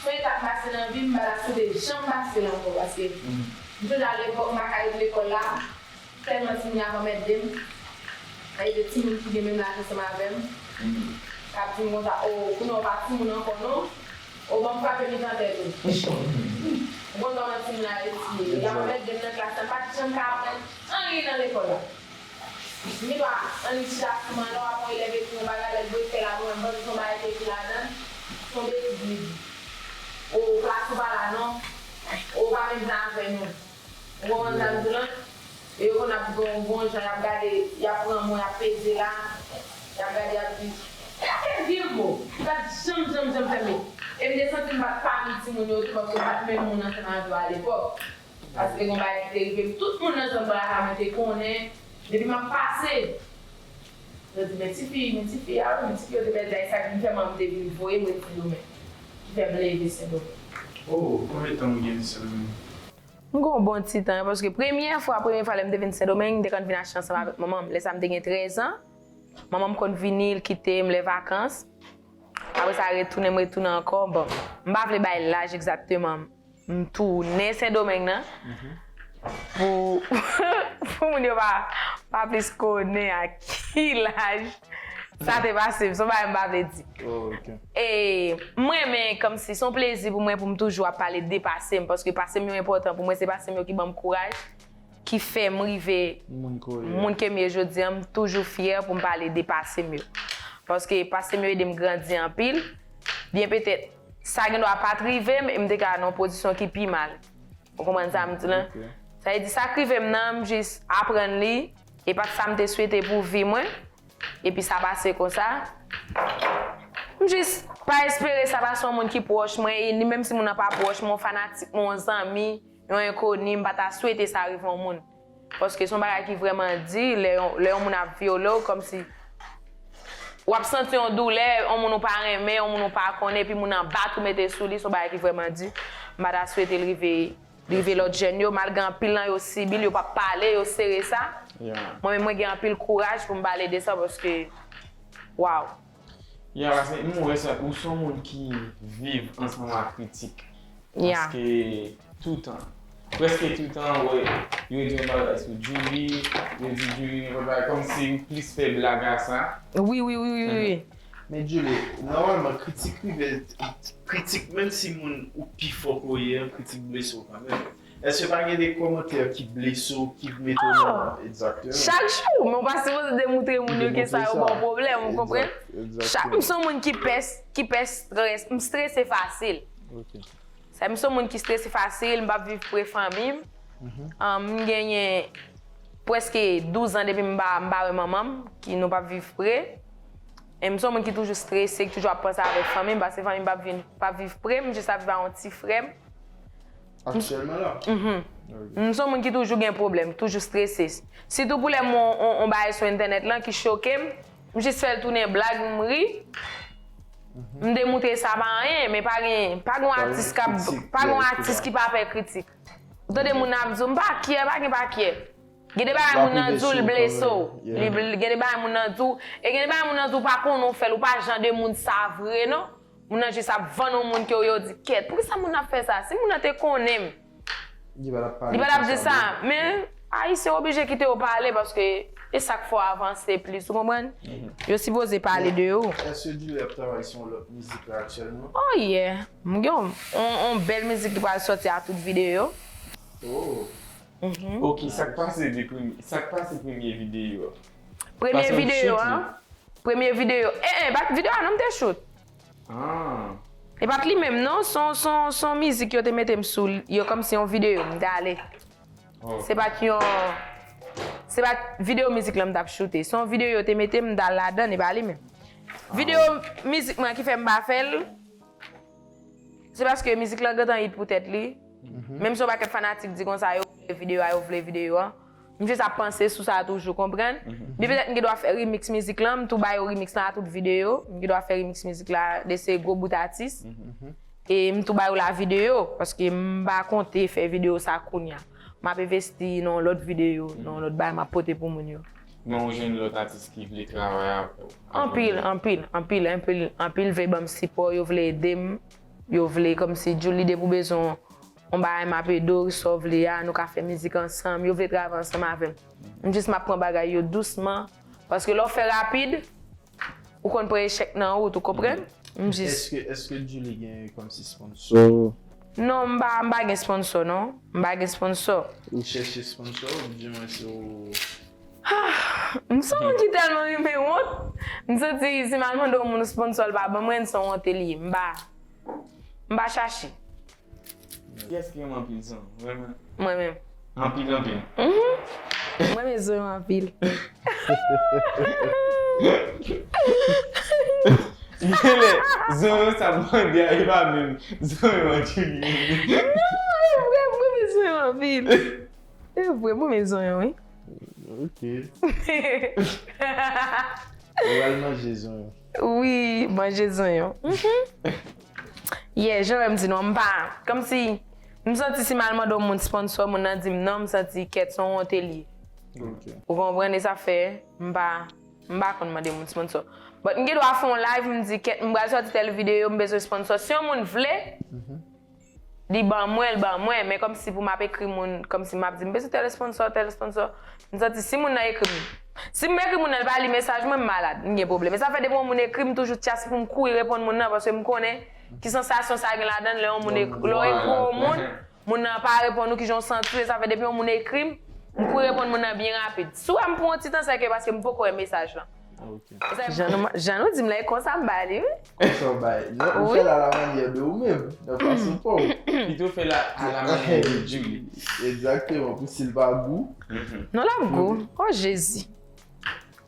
se yon etap m pase nan vi m, m pa ta swete janm pase l ankò, paske m sonje a lepòk m pa ka ret lekòl la, tèlman timoun yo ap anmède m. Sa vle di timoun ki gen menm laj ansanm avè m, k ap di m konsa, "O, kounye a w pa timoun ankò non. O, ban m frape mitan tèt ou." Ou konn kòman timoun Ayiti ye. Y ap anmède m nan klas la, m pa t janm ka aprann anyen nan lekòl la. M gen dwa annik chita sou m anlè, w ap wè yon elèv ekri yon bagay, lè direktè la pou mwen, m panse se yon bagay ki ekri ladan l, se yon betiz li di. "O, klas ou pa la non. O, ou pa menm jan avè nou." Ou konprann sa m di w lan? E yo konn ap gon, gon jan y ap gade, y ap pran mwen, y ap peze la, y ap gade, y ap di, "Gade vye mo, m pa t janm, janm, janm fè men." E m te santi m pa t pami timoun yo tou, paske m pa t menm moun ansanm avè yo alepòk. Paske gon bagay ki te rive m, tout moun nan zòn pa la mwen te konnen, depi m ap pase. Yo di, "Men tifi, men tifi a wi, men tifi yo te pèdi a, e sa ki fè manman m te vin voye mwen Sendomeng, ki fè m leve Sendomeng." Oh, konbyen tan ou gen Sendomeng? M gen yon bon ti tan, paske premyè fwa, premyè fwa lè m te vin Sendomeng, m te konn vin achte ansanm avèk manman m. Lè sa a m te gen trèz an. Manman m konn vini, l kite m lè vakans. Apre sa, retounen, m retounen ankò. Bon, m pa vle bay laj egzakteman. M tounen Sendomeng nan. Pou, pou moun yo pa, pa plis konnen a ki laj sa te pase m. Se yon bagay m pa vle di. Oh, ok. E m renmen, kòmsi, se yon plezi pou mwen pou m toujou ap pale de pase m, paske pase m yo enpòtan pou mwen, se pase m yo ki ban m kouraj, ki fè m rive moun ke m ye jodi a. M toujou fyè pou m pale de pase m yo. Paske pase m yo ede m grandi anpil. Byen petèt, sa gendwa pa t rive m, e m te ka nan yon pozisyon ki pi mal. Ou konprann sa m di lan? Ok. Sa vle di, sa k rive m nan, m jis aprann li, e pa t sa m te swete pou vi mwen. Epi sa pase konsa. M jis pa espere sa pase yon moun ki pwòch mwen, e ni menm si moun nan pa pwòch mwen, yon fanatik mwen, yon zanmi, yon enkoni, m pa ta swete sa rive yon moun. Paske se yon bagay ki vrèman di, lè yon, lè yon moun ap vyole w, kòmsi w ap santi yon doulè, yon moun ou pa renmen, yon moun ou pa konnen, epi moun nan bat ou mete sou li, se yon bagay ki vrèman di. M pa ta swete l rive, rive lòt jèn yo, malgre anpil nan yo sibi l, yo p ap pale, yo sere sa. Yeah. Mwen menm, mwen gen anpil kouraj pou m pale de sa, paske, waw. Ya, paske m wè sa, ou se yon moun ki viv ansanm ak kritik. Ya. Paske toutan, prèske toutan, ou wè, yo di yon bagay sou Djouly, yo di Djouly, yon bagay kòmsi ou plis fè blag a sa. Wi, wi, wi, wi, wi. Men Djouly, nòmalman, kritik rive, kritik, menm si moun ou pi fò ke w ye an, kritik blese w kanmenm. Èske pa gen de kòmantè ki blese w, ki mete w nan, egzakteman. Chak jou, men w pa sipoze demoutre moun yo ke sa yo ba w pwoblèm, ou konprann? Chak, m se yon moun ki pè, ki pè strès, m strese fasil. Ok. Sa, m se yon moun ki strese fasil, m p ap viv pre fanmi m. Ahn, m genyen prèske douz an depi m pa, m pa wè manman m, ki nou p ap viv pre. E m se yon moun ki toujou strese, ki toujou ap panse avèk fanmi m, paske fanmi m p ap vin, p ap viv pre m, m jis ap viv ak yon ti frè m. Aktyèlman la? Mhm. Ok. M se yon moun ki toujou gen pwoblèm, toujou strese. Sitou pou lè m wè yon, yon, yon bagay sou entènèt lan ki choke m, m jis fè l tounen blag, m ri. M demoutre sa pa anyen, men pa gen, pa gen yon atis k ap, pa gen yon atis ki pa pè kritik. Ou tande moun ap di w, "M pa kyè, pa gen pa kyè." Gen de bagay moun nan di w, l blese w. Li bl-, gen de bagay moun nan di w, e gen de bagay moun nan di w pa konnen w fè l, ou pa jan de moun sa vre non. Moun nan jis ap vann yon moun ke w, yo di, "Kèt, poukisa moun nan ap fè sa?" Si moun nan te konnen m, li pa t ap di sa. Men Ayisyen oblije kite yo pale, paske e sa k fè w avanse plis, ou konprann? Yo sipoze pale de yo. Èske Djouly ap travay sou yon lòt mizik la aktyèlman? Oh yeah. M gen yon, yon, yon bèl mizik ki pral sòti a tout videyo. Oh. Mhm. Ok, sa k pase de premye, sa k pase premye videyo a? Premye videyo a, premye videyo, eh, eh, pa t videyo a non m te shoot. Ah. E pa t li menm non, se yon, se yon, se yon mizik yo te mete m sou l, yo kòmsi yon videyo, m te ale. Oh. Se pa t yon, se pa t videyo mizik lan m t ap shoute, se yon videyo yo te mete m, m t al ladan l, e pa li menm. Videyo mizik mwen ki fè m pa fè l, se paske mizik lan gentan hit pou tèt li. Mhm. Menm si yon pakèt fanatik di konsa yo vle videyo a, yo vle videyo a. M jis ap panse sou sa toujou, konprann? Mhm. Li petèt m gen dwa fè remix mizik lan, m tou ba yo remix lan a tout videyo. M gen dwa fè remix mizik la, de se gwo bout atis. Mhm. E m tou ba yo la videyo, paske m pa konte fè videyo sa kounya. M ap envesti nan yon lòt videyo, nan yon lòt bagay m ap pote pou moun yo. Men ou jwenn lòt atis ki vle travay avè w? Anpil, anpil, anpil, anpil, anpil vle ban m sipò, yo vle ede m, yo vle kòmsi Djouly depi w bezwen yon bagay m ap ede w, sa w vle a, nou ka fè mizik ansanm, yo vle travay ansanm avè m. M jis m ap pran bagay yo dousman, paske lè w fè rapid, ou konn pran echèk nan wout, ou konprann? M jis. Èske, èske Djouly gen kòmsi sponsò? Non, m pa, m pa gen sponsò, non. M pa gen sponsò. Ou chèche sponsò, oubyen se ou? Ah, m se yon moun ki tèlman renmen wont. M santi si m al mande yon moun sponsò, l pa ban mwen, se yon wont li ye. M pa, m pa chache. Kiyès ki renmen anpil zanmi? Mwen menm. Mwen menm. Anpil, anpil. Mhm. Mwen renmen zonyon anpil. Genlè, zonyon sa mande a, e pa menm zonyon an Julie. Non, e vre, mwen renmen zonyon anpil. E vre, mwen renmen zonyon, wi. Ok. Ou al manje zonyon. Wi, manje zonyon. Mhm. Yeah, jan m di non, m pa. Kòmsi, m santi si m al mande yon moun sponsor, moun nan di m non, m santi kèt se yon wonte li ye. Ok. Ou konprann, e sa fè, m pa, m pa konn mande moun sponsor. But m gen dwa fè yon live, m di kèt, m pral sòti tèl videyo, m bezwen sponsor. Si yon moun vle, li ban mwen, li ban mwen. Men kòmsi pou m ap ekri moun, kòmsi m ap di, m bezwen tèl sponsor, tèl sponsor. M santi si moun nan ekri m. Si m ekri moun nan, li pa li mesaj mwen, m malad, m gen pwoblèm. E sa fè depi yon moun ekri m, m toujou tchas pou m kouri reponn moun nan, paske m konnen ki sansasyon sa gen ladan l lè yon moun ekri, lè w ekri yon moun, moun nan pa reponn ou, kijan w santi w, e sa fè depi yon moun ekri m, m kouri reponn moun nan byen rapid. Si w wè m pran yon ti tan, se ke paske m poko wè mesaj lan. Ok. Jan nou, jan nou di m la, e konsa m ba li, wi. Konsa w bay. Jan ou Wi. Fè la la manyè de ou menm, nan fason pa w. Pito fè la a la manyè de Julie. Egzakteman, pou si l pa gou. Non, l ap gou. Oh, Jezi.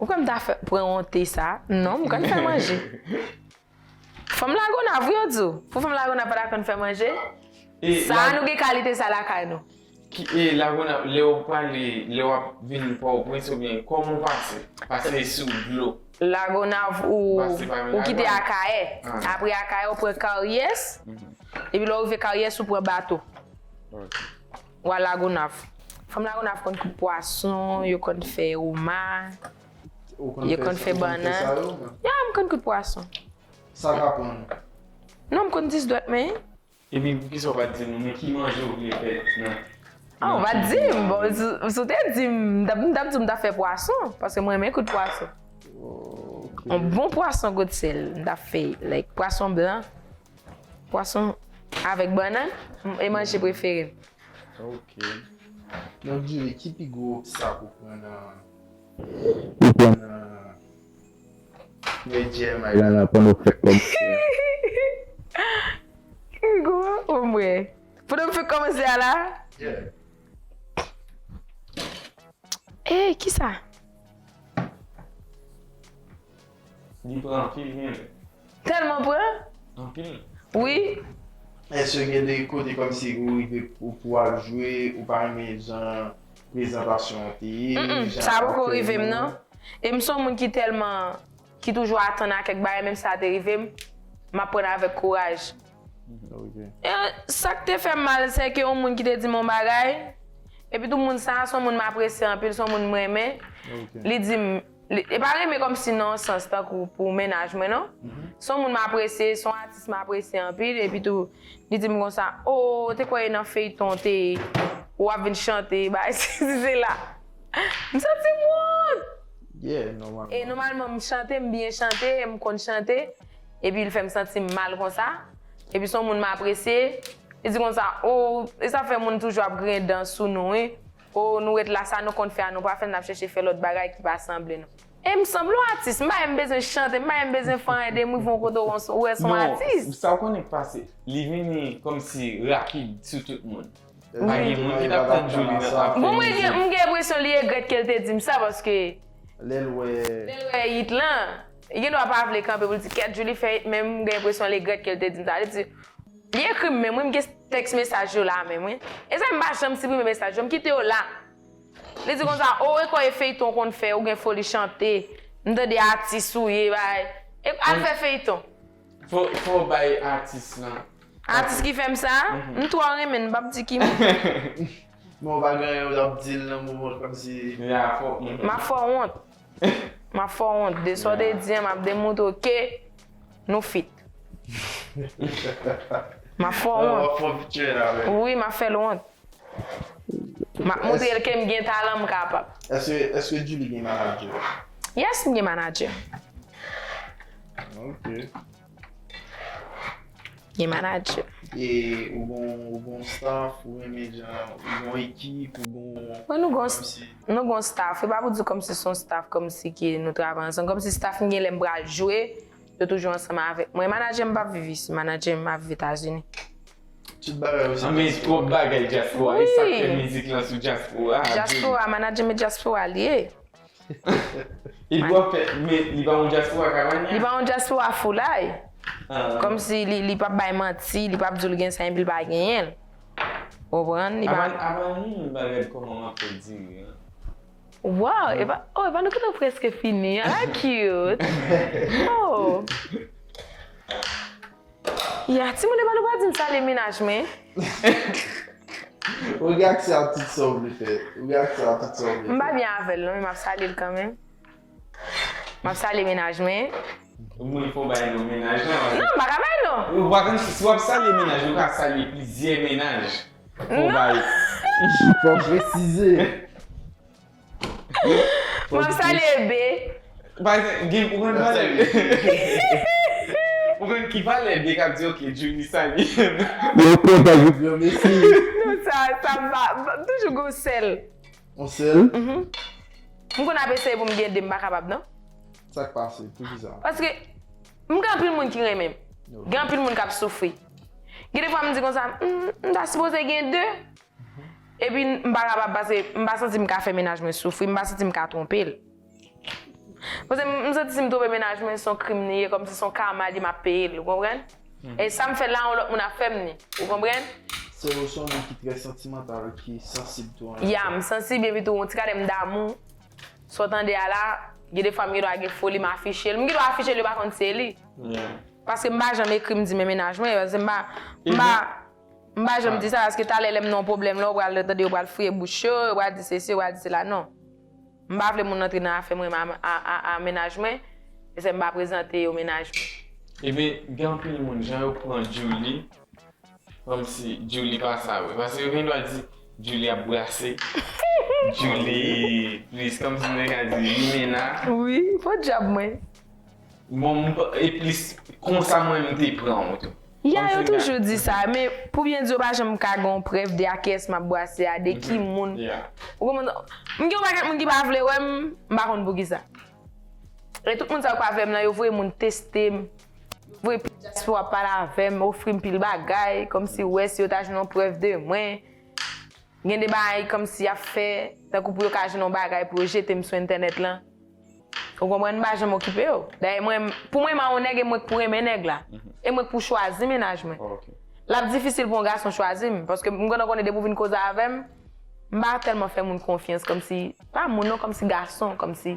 Ou kwè m ta fè, pran wonte sa? Non, m konn fè manje. Fanm Lagonav, wi, yo di w. Pou fanm Lagonav pa ta konn fè manje? E Sa, la- nou gen kalite sa lakay nou. Ki, e Lagonav, lè w prale, lè w ap vin Pòtoprens oubyen kòman w pase? Pase sou dlo. Lagonav ou, Pase pa ou kite Miragwàn. Akayè. Ah. Apre Akayè, ou pran Karyès. Epi lè w rive Karyès, ou pran bato. Ok. Ou al Lagonav. Fanm Lagonav konn kout pwason, yo konn fè woma, Ou konn yo fè konn sa, fè ou konn fè bannann. Sa yo, man. Ya, m konn kout pwason. Sa k aprann ou? Non, m konn dis dwèt men. Epi poukisa w pa t di nou, men ki manje w vle fè nan. Ah, ou pa t di m. Bon, si, si w te di m, m t ap, m t ap di w m t ap fè pwason, paske mwen renmen kout pwason. Ok. Yon bon pwason gwosè, m t ap fè, like, pwason blan. Pwason avèk bannann, e manje prefere m. Ok. Donk, Julie, ki pi gwo obstak ou pran nan, ou pran nan, nan J M I la, nan pandan w fèk kòmanse a? Ki gwo, ombre. Pandan m fèk kòmanse a la? Yeah. Ey, kisa? Li pran anpil, men. Tèlman pran? Anpil. Wi. Èske gen de kote kòmsi ou rive pou, pou al jwe, ou pa renmen jan prezantasyon an te ye? Mm-mm, jan sa poko aktè rive m, yo? Non. E m se yon moun ki tèlman, ki toujou atann a kèk bagay, menm si sa te rive m, m ap pran avèk kouraj. Ok. E, sa k te fè m mal, se ke yon moun ki te di m yon bagay, epi tou moun sa, se yon moun m apresye anpil, se yon moun m renmen. Ok. Li di m, li, e pa renmen kòmsi nan yon sans tankou pou mennaj mwen, non. Se yon moun m apresye, se yon atis m apresye anpil, epi tou, li di m konsa, o, te kwè e nan feyton te, ou ap vin chante, bagay, si se la. M santi m wont. Yeah, nòmalman. E nòmalman, m chante, m byen chante, m konn chante. Epi l fè m santi m mal konsa. Epi se yon moun m apresye. Li di konsa, o, e sa fè moun toujou ap griyen dan sou nou, wi. O, nou ret la, sa nou konn fè a, nou pa fè l, n ap chèche fè lòt bagay ki pa sanble nou. E m sanble yon atis, m pa menm bezwen chante, m pa menm bezwen fè anyen de m, rive yon kote w, w wè se yon Non, atis. Sa w konnen k pase, li vini kòmsi rapid sou tout moun. Pa gen moun ki t ap tann Julie nan ap fè Bon, mwen gen, mizik. M gen enpresyon li regrèt ke l te di m sa, paske Lè l wè. lè l wè hit lan, li gen dwa pa vle kanpe pou l di, kèt, Julie fè hit, men m gen enpresyon li regrèt ke l te di m sa. Li di, li ekri m menm, wi, m gen tèks mesaj yo la menm, wi. E sa, m pa janm siprime mesaj yo, m kite yo la. Li di konsa, o, e kwè e feyton w konn fè, ou gen foli chante, m tande atis ou ye, bay. E al fè feyton. Fò, fò w bay atis lan. Atis ki fè m sa, m twò renmen l, m p ap di ki moun. Men w pa gen anyen w ap di l nan moman kòmsi. Ya, fò. M ap fè w wont. M ap fè w wont. De sa w te di an, m ap demontre w ke nou fit. M ap fè w Ou wont. ap fè w featuring avè l. Wi, m ap fè l wont. M ap montre l ke m gen talan, m kapab. Èske, èske Julie gen manager? Yes, m gen manager. Ok. Gen manager. E ou gon, ou gon staff, ou renmen jan, ou gon ekip, ou gon. Mwen, nou gon, Kòmsi. Nou gon staff. E pa pou di kòmsi se yon staff, kòmsi ke nou travay ansanm. Kòmsi staff m gen lè m pral jwe, yo toujou ansanm avèk mwen. Manager m p ap viv isi, manager m ap viv Etazini. Tout bagay yo se dyaspora. Men twòp bagay dyaspora. E sa k fè mizik lan sou dyaspora. Dyaspora, management dyaspora li ye. Epi w ap fè, men li pa yon dyaspora Kavanya? Li pa yon dyaspora foulay. Kòmsi li, li p ap bay manti, li p ap di w l gen sa epi l pa genyen l. Ou konprann? Li pa. Avan, avan li menm bagay kòman w ap fè diri an. Wow, epa, oh, epa nou gentan prèske fini. Ah, cute. Oh. Ya, timoun, epa nou pa di m salye mennaj mwen. Ou gen aksè a tout sa w vle fè. Ou gen aksè a tout sa w vle fè. M pa byen avè l non, men m ap salye l kanmenm. M ap salye mennaj mwen. Ou vle fè w bay non mennaj lan? Non, m pa ka bay non. Ou pa konn si, si w ap salye mennaj, ou ka salye plizyè mennaj. Fò w bay. Fò w presize. M ap salye B. Pa egzanp, gen, ou konn valè. Ou konn ki valè B k ap di, ok, Julie salye. Yo kontan, yo di, mesi. Non, sa, sa m pa, m toujou gon sèl. On sèl? Mhm. M konn ap eseye pou m gen de, m pa kapab, non. Sa k pase? Poukisa? Paske m gen anpil moun ki renmen m. Ok. Gen anpil moun k ap soufri. Gen de fwa m di konsa, "M, m ta sipoze gen de." Epi m pa kapab pase, m pa santi m ka fè mennaj mwen soufri, m pa santi m ka twonpe l. Paske m, m santi si m twonpe mennaj mwen, se yon krim li ye, kòmsi se yon kama li m ap peye l, ou konprann? E sa m fè la, yon lòt moun ap fè m li, ou konprann? Se, ou se yon moun ki trè santimantal, ki sansib tou an menm tan. Ya, m sansib epi tou, yon ti kadè m damou. Sa w tande a la, gen de fwa m gen dwa gen foli, m afiche l. M gen dwa afiche l, yo pa konn se li. Paske m pa janm ekri m di men mennaj mwen, paske m pa, m pa, m pa janm di sa, paske talè lè m nan yon pwoblèm la, yo pral tande, yo pral fouye bouch yo, yo pral di sesi, yo pral di sela, non. M pa vle moun antre nan afè mwen a, a, a, a mennaj mwen, e se m pa prezante yo mennaj mwen. Ebyen, gen anpil moun, jan yo pran Julie, kòmsi Julie pa sa vre. Paske yo gen dwa di, Julie ap brase, Julie plis, kòmsi nou te ka di, limena. Wi, podyab mwen. Bon, m pa, e plis, konsa mwen m te pran w tou. Ya, yo toujou di sa, men pou byen di, yo pa janm ka gen yon prèv de a kiyès m ap brase a, de ki moun. Ou konprann? M gen yon pakèt moun ki pa vle wè m, m pa konn poukisa. E tout moun sa yo k pa vle m nan, yo voye moun teste m. Yo voye pil dyaspora ap pale avè m, ofri m pil bagay, kòmsi wè si yo ta jwenn yon prèv de mwen. Gen de bagay kòmsi y ap fè, tankou pou yo ka jwenn yon bagay pou yo jete m sou entènèt lan. Ou konprann, m pa janm okipe yo. Dayè, mwen, pou mwen, m a yon nèg e mwen k pou renmen nèg la. E mwen k pou chwazi mennaj mwen. L ap difisil pou yon gason chwazi m, paske m gentan konnen depi w vin koze avè m, m pa tèlman fè moun konfyans, kòmsi, pa moun non, kòmsi gason, kòmsi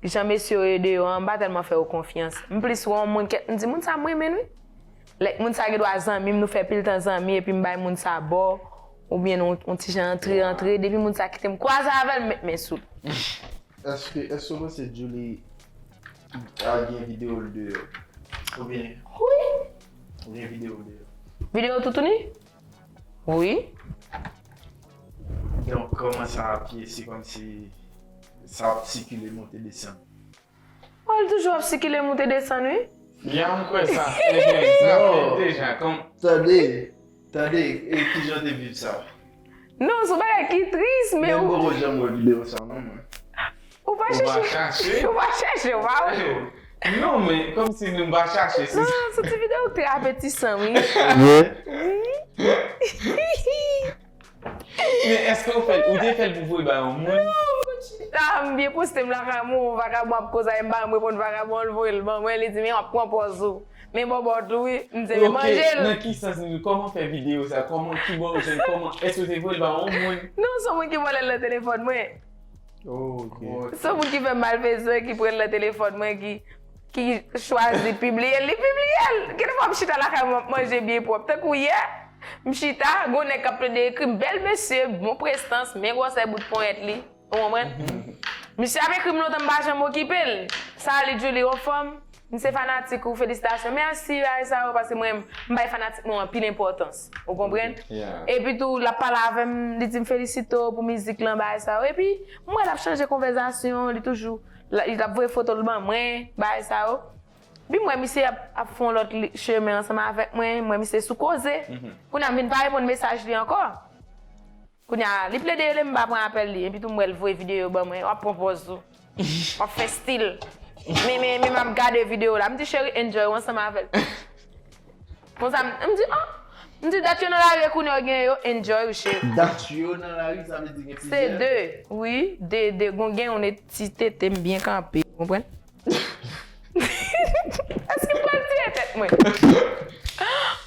jan mesye yo ye deyò an, m pa tèlman fè yo konfyans. M plis wè yon moun ke m di, "Moun sa, m renmen l, wi." Like, moun sa gen dwa zanmi m, nou fè pil tan zanmi, epi m bay moun sa bò, oubyen nou, yon ti jan antre, antre, depi moun sa kite m kwaze avè l, m met men sou l. Èske, èske w panse Julie a gen videyo l deyò? Oubyen, wi, gen videyo l deyò? Videyo toutouni? Wi. Donk, kòman sa ap ye? Se kòmsi sa ap sikile monte desann? Oh, li toujou ap sikile moute desann, wi. Ya, m kwè sa fè, sa fè deja, kòm. Tande, tande, e kijan w te viv sa? Non, se yon bagay ki tris, men. Men m poko janm wè videyo sa, non, mwen. Ou pa chèche. Ou pa chèche, ou pa wè. Non, men kòmsi nou pa chache, se. Non, se ti videyo ki trè apetisan, wi. Wi. Men èske w fè l, ou te fè l pou voye bay yon moun? Non, m konn chita, m byen poste m lakay mwen, vakabon ap koze avè m, m pa janm reponn vakabon, l voye l ban mwen, li di, "Men w ap pran pòz ou. Men bòbòt ou, wi." M di, "Men manje l." Ok, nan ki sans, kòman fè videyo sa? Kòman, ki bò w jwenn, kòman, èske w te voye l bay yon moun? Non, se yon moun ki vòlè l nan telefòn mwen. Oh, ok. Se yon moun ki fè m malfezan, ki pran l nan telefòn mwen, ki, ki chwazi pibliye l, li pibliye l. Gen de fwa m chita lakay mwen, m ap manje byen pwòp. Tankou yè, m chita, gon nèg k ap plede ekri m, bèl mesye, bon prestans, men gwosè bout ponyèt li. Ou konprann? Misye ap ekri m lontan, m pa janm okipe l. Salut Julie, anfòm? M se fanatik ou, felisitasyon. Mèsi, bagay sa yo, paske mwen, m bay fanatik mwen anpil enpòtans. Ou konprann? Yeah. Epi tou, l ap pale avè m, li di m felisite w pou mizik lan, bagay sa yo. Epi, m wè l ap chanje konvèzasyon, li toujou, l ap voye foto l ban mwen, bagay sa yo. Epi m wè misye ap, ap fè yon lòt li, chemen ansanm avèk mwen, m wè misye sou koze. Kounye a m vin pa reponn mesaj li ankò. Kounye a, li plede rele m, m pa pran apèl li. Epi tou, m wè l voye videyo ban mwen. W ap pran pòz ou. W ap fè stil. Men, men, men m ap gade videyo la. M di, "Cheri, enjoy ou ansanm avè l." Konsa, m, m di, "Ah, M di dat yo nan lari kounye a, w gen yo, enjoy ou cheri. Dat yo nan lari, sa vle di gen Se de, wi, de, de, gon gen yon ti tete m byen kanpe, w konprann? Èske m pral tire tèt mwen? M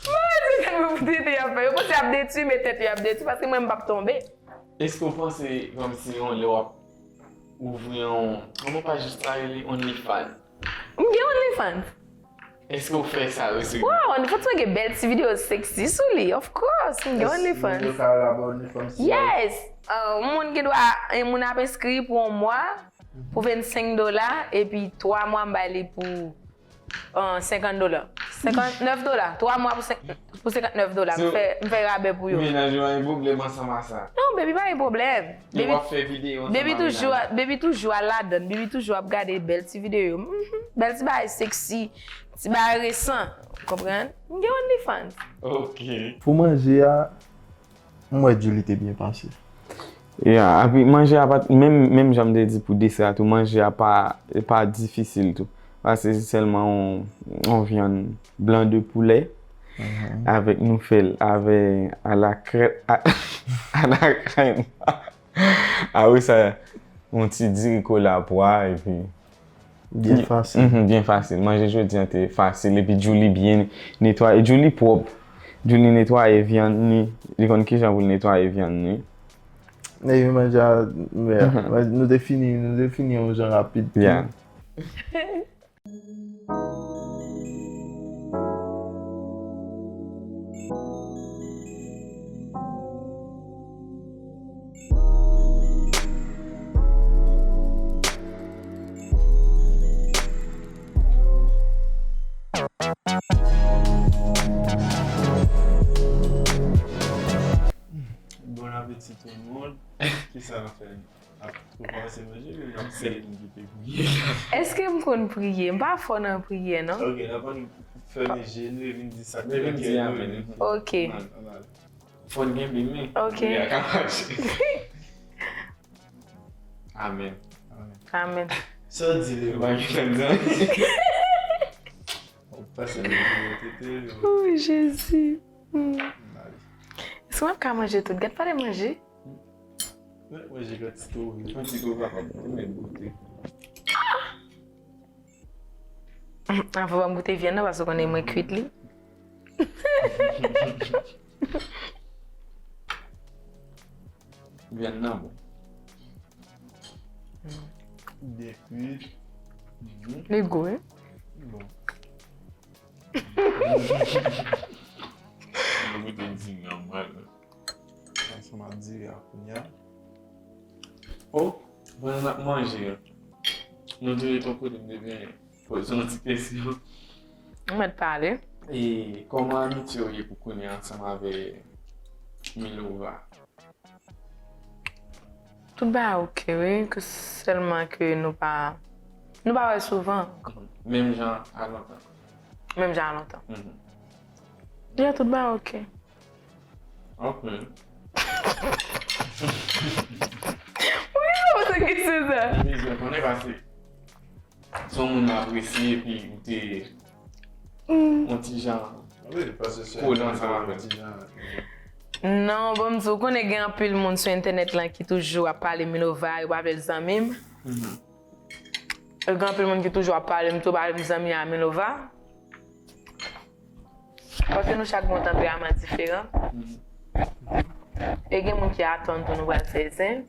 pral tire tèt mwen pou tete y ap fè. Yo panse y ap detwi, men tèt yo y ap detwi, paske mwen m p ap tonbe. Èske w panse kòmsi yon lè w ap ouvri yon, kòman paj sa rele, OnlyFans? M gen OnlyFans. Èske w fè sa wi? Wow, OnlyFans mwen gen bèl ti videyo sexy sou li, of course. M gen OnlyFans. Yo ka la ba OnlyFans. Yes! Uh, yon moun gen dwa, yon moun ap enskri pou yon mwa, pou vennsenk dola, epi twa mwa m bay li pou uh, senkant dola. Senkantnèf dola. Twa mwa pou, senk, pou senkantnèf dola. M fè, m fè rabè pou yo. Mennaj ou pa gen pwoblèm ansanm a sa? Non, baby, pa gen pwoblèm. Yo ap fè videyo ansanm Baby ak toujou, mennaj ou? Baby toujou al ladann. Baby toujou ap gade bèl ti videyo. Mhm. Bèl ti bagay sexy. Ti bagay resan. Konprann? M gen OnlyFans. Ok. Pou manje a, m wè Julie te byen pase. Ya, api manje a pa t, menm, menm jan m te di pou desè a tou, manje a pa, pa difisil tou. Paske se sèlman yon, yon vyann blan de poulè avèk nou fè l avè a la crème, a, a la crème. Apre sa, yon ti diri kola pwa epi Byen fasil. Mhm, byen fasil. Manje jodi an te fasil. Epi Julie byen netwaye. Julie pwòp. Julie netwaye vyann ni. Li konn kijan pou l netwaye vyann ni. Epi manje a, nou te fini, nou te fini yon jan rapid tou. Yeah. Bon apeti tout moun. Kisa n ap fè? Ap kòmanse manje oubyen n ap seye nou kite priye? Èske m konn priye? M pa fò nan priyè, non. Ok, n ap ann fèmen je nou epi n di sa k te Epi n nan di kè nou amèn. epi. Ok. Ann, ann ale. Fò n gen bime. Ok. Priye a ka mache. Amèn. Amèn. Sa w di le Yo pa gen tan zanmi. Pase nan tete yo. Oh, Jezi. Hmm. Ann ale. Èske m ap ka manje tout? Gad pale manje. Mwen manje kantite ou vle. Yon ti kou pa kòm mwen goute. Avan m goute vyann nan, paske w konnen mwen kwit li. Vyann nan bon. Depi. Li gou, wi. Bon. Mwen goute di nan mwen. Ansanm ap di a kounye a. Oh, pandan n ap manje, nou te yon kote m te vin poze yon ti kesyon. Ou mèt pale. E kòman amitye w ye pou kounye a ansanm avè Milova? Tout bagay oke, wi, ke sèlman ke nou pa nou pa wè souvan. Menm jan a lontan. Menm jan a lontan. Mhm. Ya, tout bagay oke. Ok. Poukisa w poze kesyon sa? Mwen bezwen konnen paske se yon moun m apresye epi ou te yon ti jan Wi, paske se Kolan sa va fè. ti jan. Non, bon, m di w, ou konnen gen anpil moun sou entènèt lan ki toujou ap pale Milova, yo pa vle l zanmi m. Mhm. E gen anpil moun ki toujou ap pale m tou, pale m zanmi a Milova. Paske nou chak gen yon tanperaman diferan. Mhm. E gen moun ki atann tou nou pral fè zen.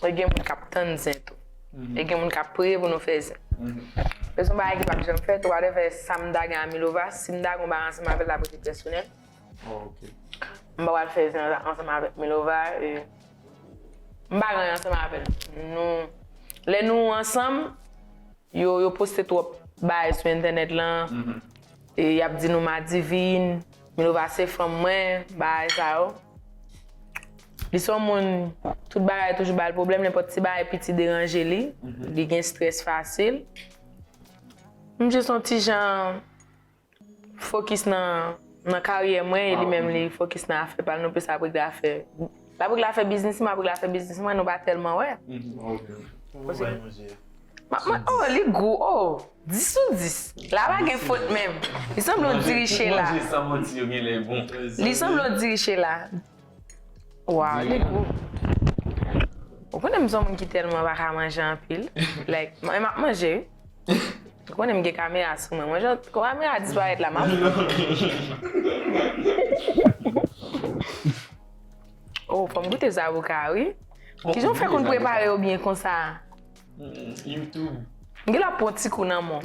E gen moun k ap tann zen tou. Mhm. E gen moun k ap priye pou nou fè zen. Mhm. E se yon bagay ki p ap janm fèt, whatever sa m ta gen a Milova, si m ta gen yon bagay ansanm avè l, l ap rete pèsonèl. Oh, ok. M pa pral fè zen ansanm avèk Milova. E m pa gen anyen ansanm avè l. Nou, lè nou ansanm, yo, yo poste twòp bagay sou entènèt lan. Mhm. E y ap di nou madivin, Milova se fanm mwen, bagay sa yo. Li se yon moun, tout bagay toujou ba l pwoblèm, nenpòt ti bagay piti deranje li. Mhm. Li gen strès fasil. M jis yon ti jan fokis nan, nan karyè mwen, e li menm li fokis nan afè pa l. Nou plis ap regle afè. L ap regle afè biznis mwen, ap regle afè biznis mwen, nou pa tèlman wè. Mhm. Ok. Kòman w bay manje a? Oh, li gou, oh. Dis sou dis. La pa gen fot menm. Li sanble yon diri Shela. Manje san manti yo genlè bon. Li sanble yon diri Shela. Waw, li gou. Ou konnen m se yon moun ki tèlman pa ka manje anpil. Like, mwen m ap manje, wi. Ou konnen m gen kamera sou mwen. Mwen, jan kamera disparèt la, m ap. Oh, fò m goute zaboka, wi. Kijan w fè konn prepare yo byen konsa? YouTube. M gen lè ap pran ti kou nan men w.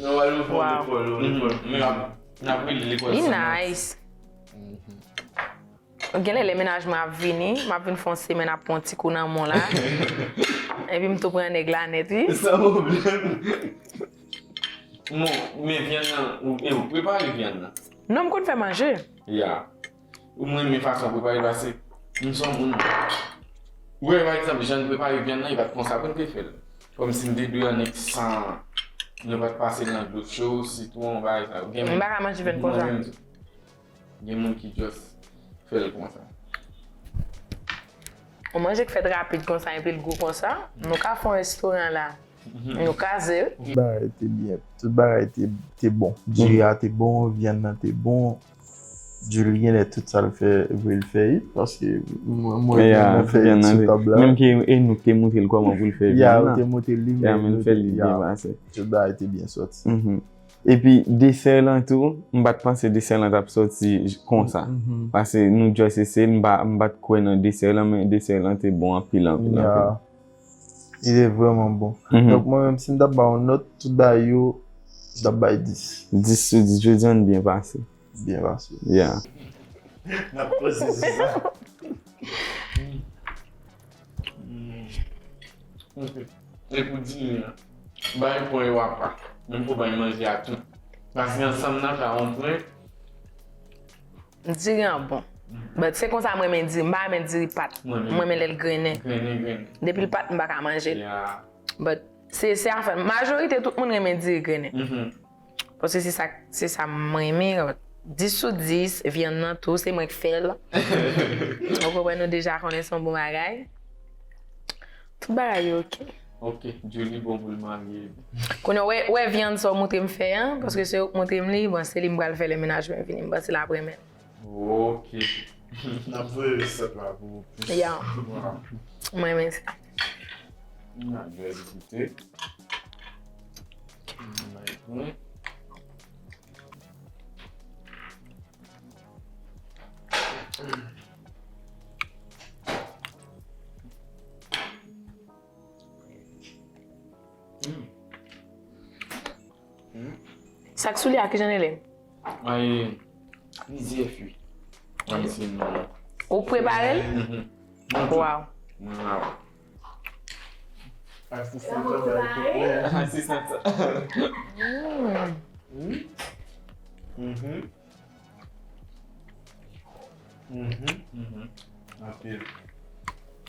Non, wè, nou fè lekòl, nou lekòl. Men n ap, n ap rele lekòl. Li nice. Genlè lè mennaj mwen ap vini, m ap vin fè yon semèn ap pran ti kou nan men w la. Epi m tou pran nèg la nèt, wi. San pwoblèm. Bon, men vyann nan, ou, e ou prepare vyann nan? Non, m konn fè manje. Ya. Ou mwen renmen fason w prepare l pase. M se yon moun. Ou wè, pa egzanp, jan n prepare vyann nan, e pa t konsa pou n te fè l. Kòmsi n te dwe annik san, nou pa t pase l nan dlo cho, sitwon, bagay sa yo. M pa ka manje vyann konsa. Gen moun ki just fè l konsa. Yon manje k fèt rapid konsa, epi l gou konsa, nou ka fè yon restoran la. Nou kaze, wi. Tout bagay te byen. Tout bagay te, te bon. Diri a te bon, vyann nan te bon. Julie genlè tout sa l fè, vre l fè it, paske mwen, mwen, mwen fè it sou tab la. Menm ke e nou k te montre l kòman pou l fè vyann nan. Ya, ou te montre li, men nou fè l byen pase. Tout bagay te byen sòti. Epi desè lan tou, m pa t panse desè lan t ap sòti j-, konsa. Paske nou just eseye l, m pa, m pa t kwè nan desè lan, men desè lan te bon anpil, anpil, anpil. Li te vrèman bon. Donk, mwen menm, si m t ap ba yon nòt, tout bagay yo, m t ap bay dis. Dis sou dis, jodi a n byen pase. Byen pase. Yeah. N ap koze sou sa. Ok. E pou diri an, bay pwen yo apa. Menm pou bay manje a tou. Paske ansanm nan ka yon pwen. Diri an bon. But se konsa mwen renmen diri. M pa renmen diri pat. Mwen renmen lè l grennen. Grennen, grennen. Depi l pat, m pa ka manje l. Yeah. But se, se afè. Majorite tout moun renmen diri grennen. Paske se sa, se sa mwen renmen. Dis sou dis, vyann nan tou, se mwen k fè l. Ou konprann, nou deja konnen se yon bon bagay. Tout bagay yo ok. Ok, Julie bon pou l marye. Kounye a, wè, wè vyann sa w montre m fè an, paske se ou k montre m li, bon, se li m pral fè lè mennaj mwen vini, m panse l ap renmen l. Ok. N ap voye resèt la pou ou plis. Ya. Mwen renmen sa. N ap jwenn goute. N ap jwenn. Sa k sou li a, kijan li rele? Ay, plizyè fwi. Mwen se non. Ou prepare l? Waw. Mwen la. Asistan sa bay tout mwen. Asistan sa. Mhm. Anpil.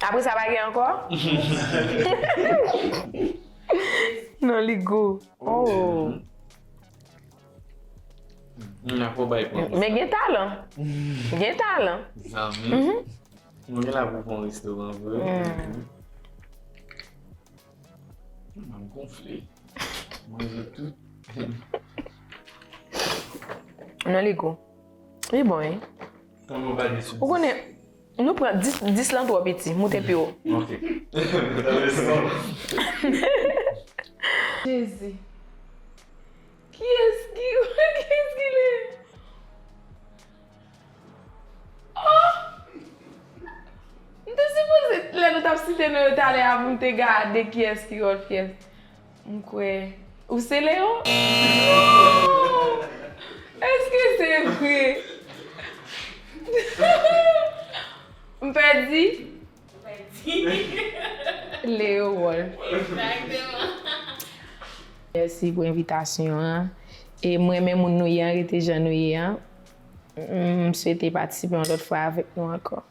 Apre sa, pa gen ankò? Non, li gou. Oh. N ap bay pran. Men gen talan. Gen talan. Zanmi. Nou gen la pou fè yon restoran vre. M ap gonfle. Manje tout. Non, li gou. Li bon, wi. Ou konnen, nou pran dis, dis lan twò piti, moute pi wo. Ok. Jezi. Kiyès ki, kiyès ki le? Oh! M te sipoze, lè nou t ap site non yo talè a, pou m te gade kiyès ki Rodfyès. M kwè. Ou se Leo? Non! Èske se vre? M pèdi? Leo Wolf. Mèsi pou envitasyon an. E mwen, men moun nou ye an, rete jan nou ye an. M swete patisipe yon lòt fwa avèk nou ankò.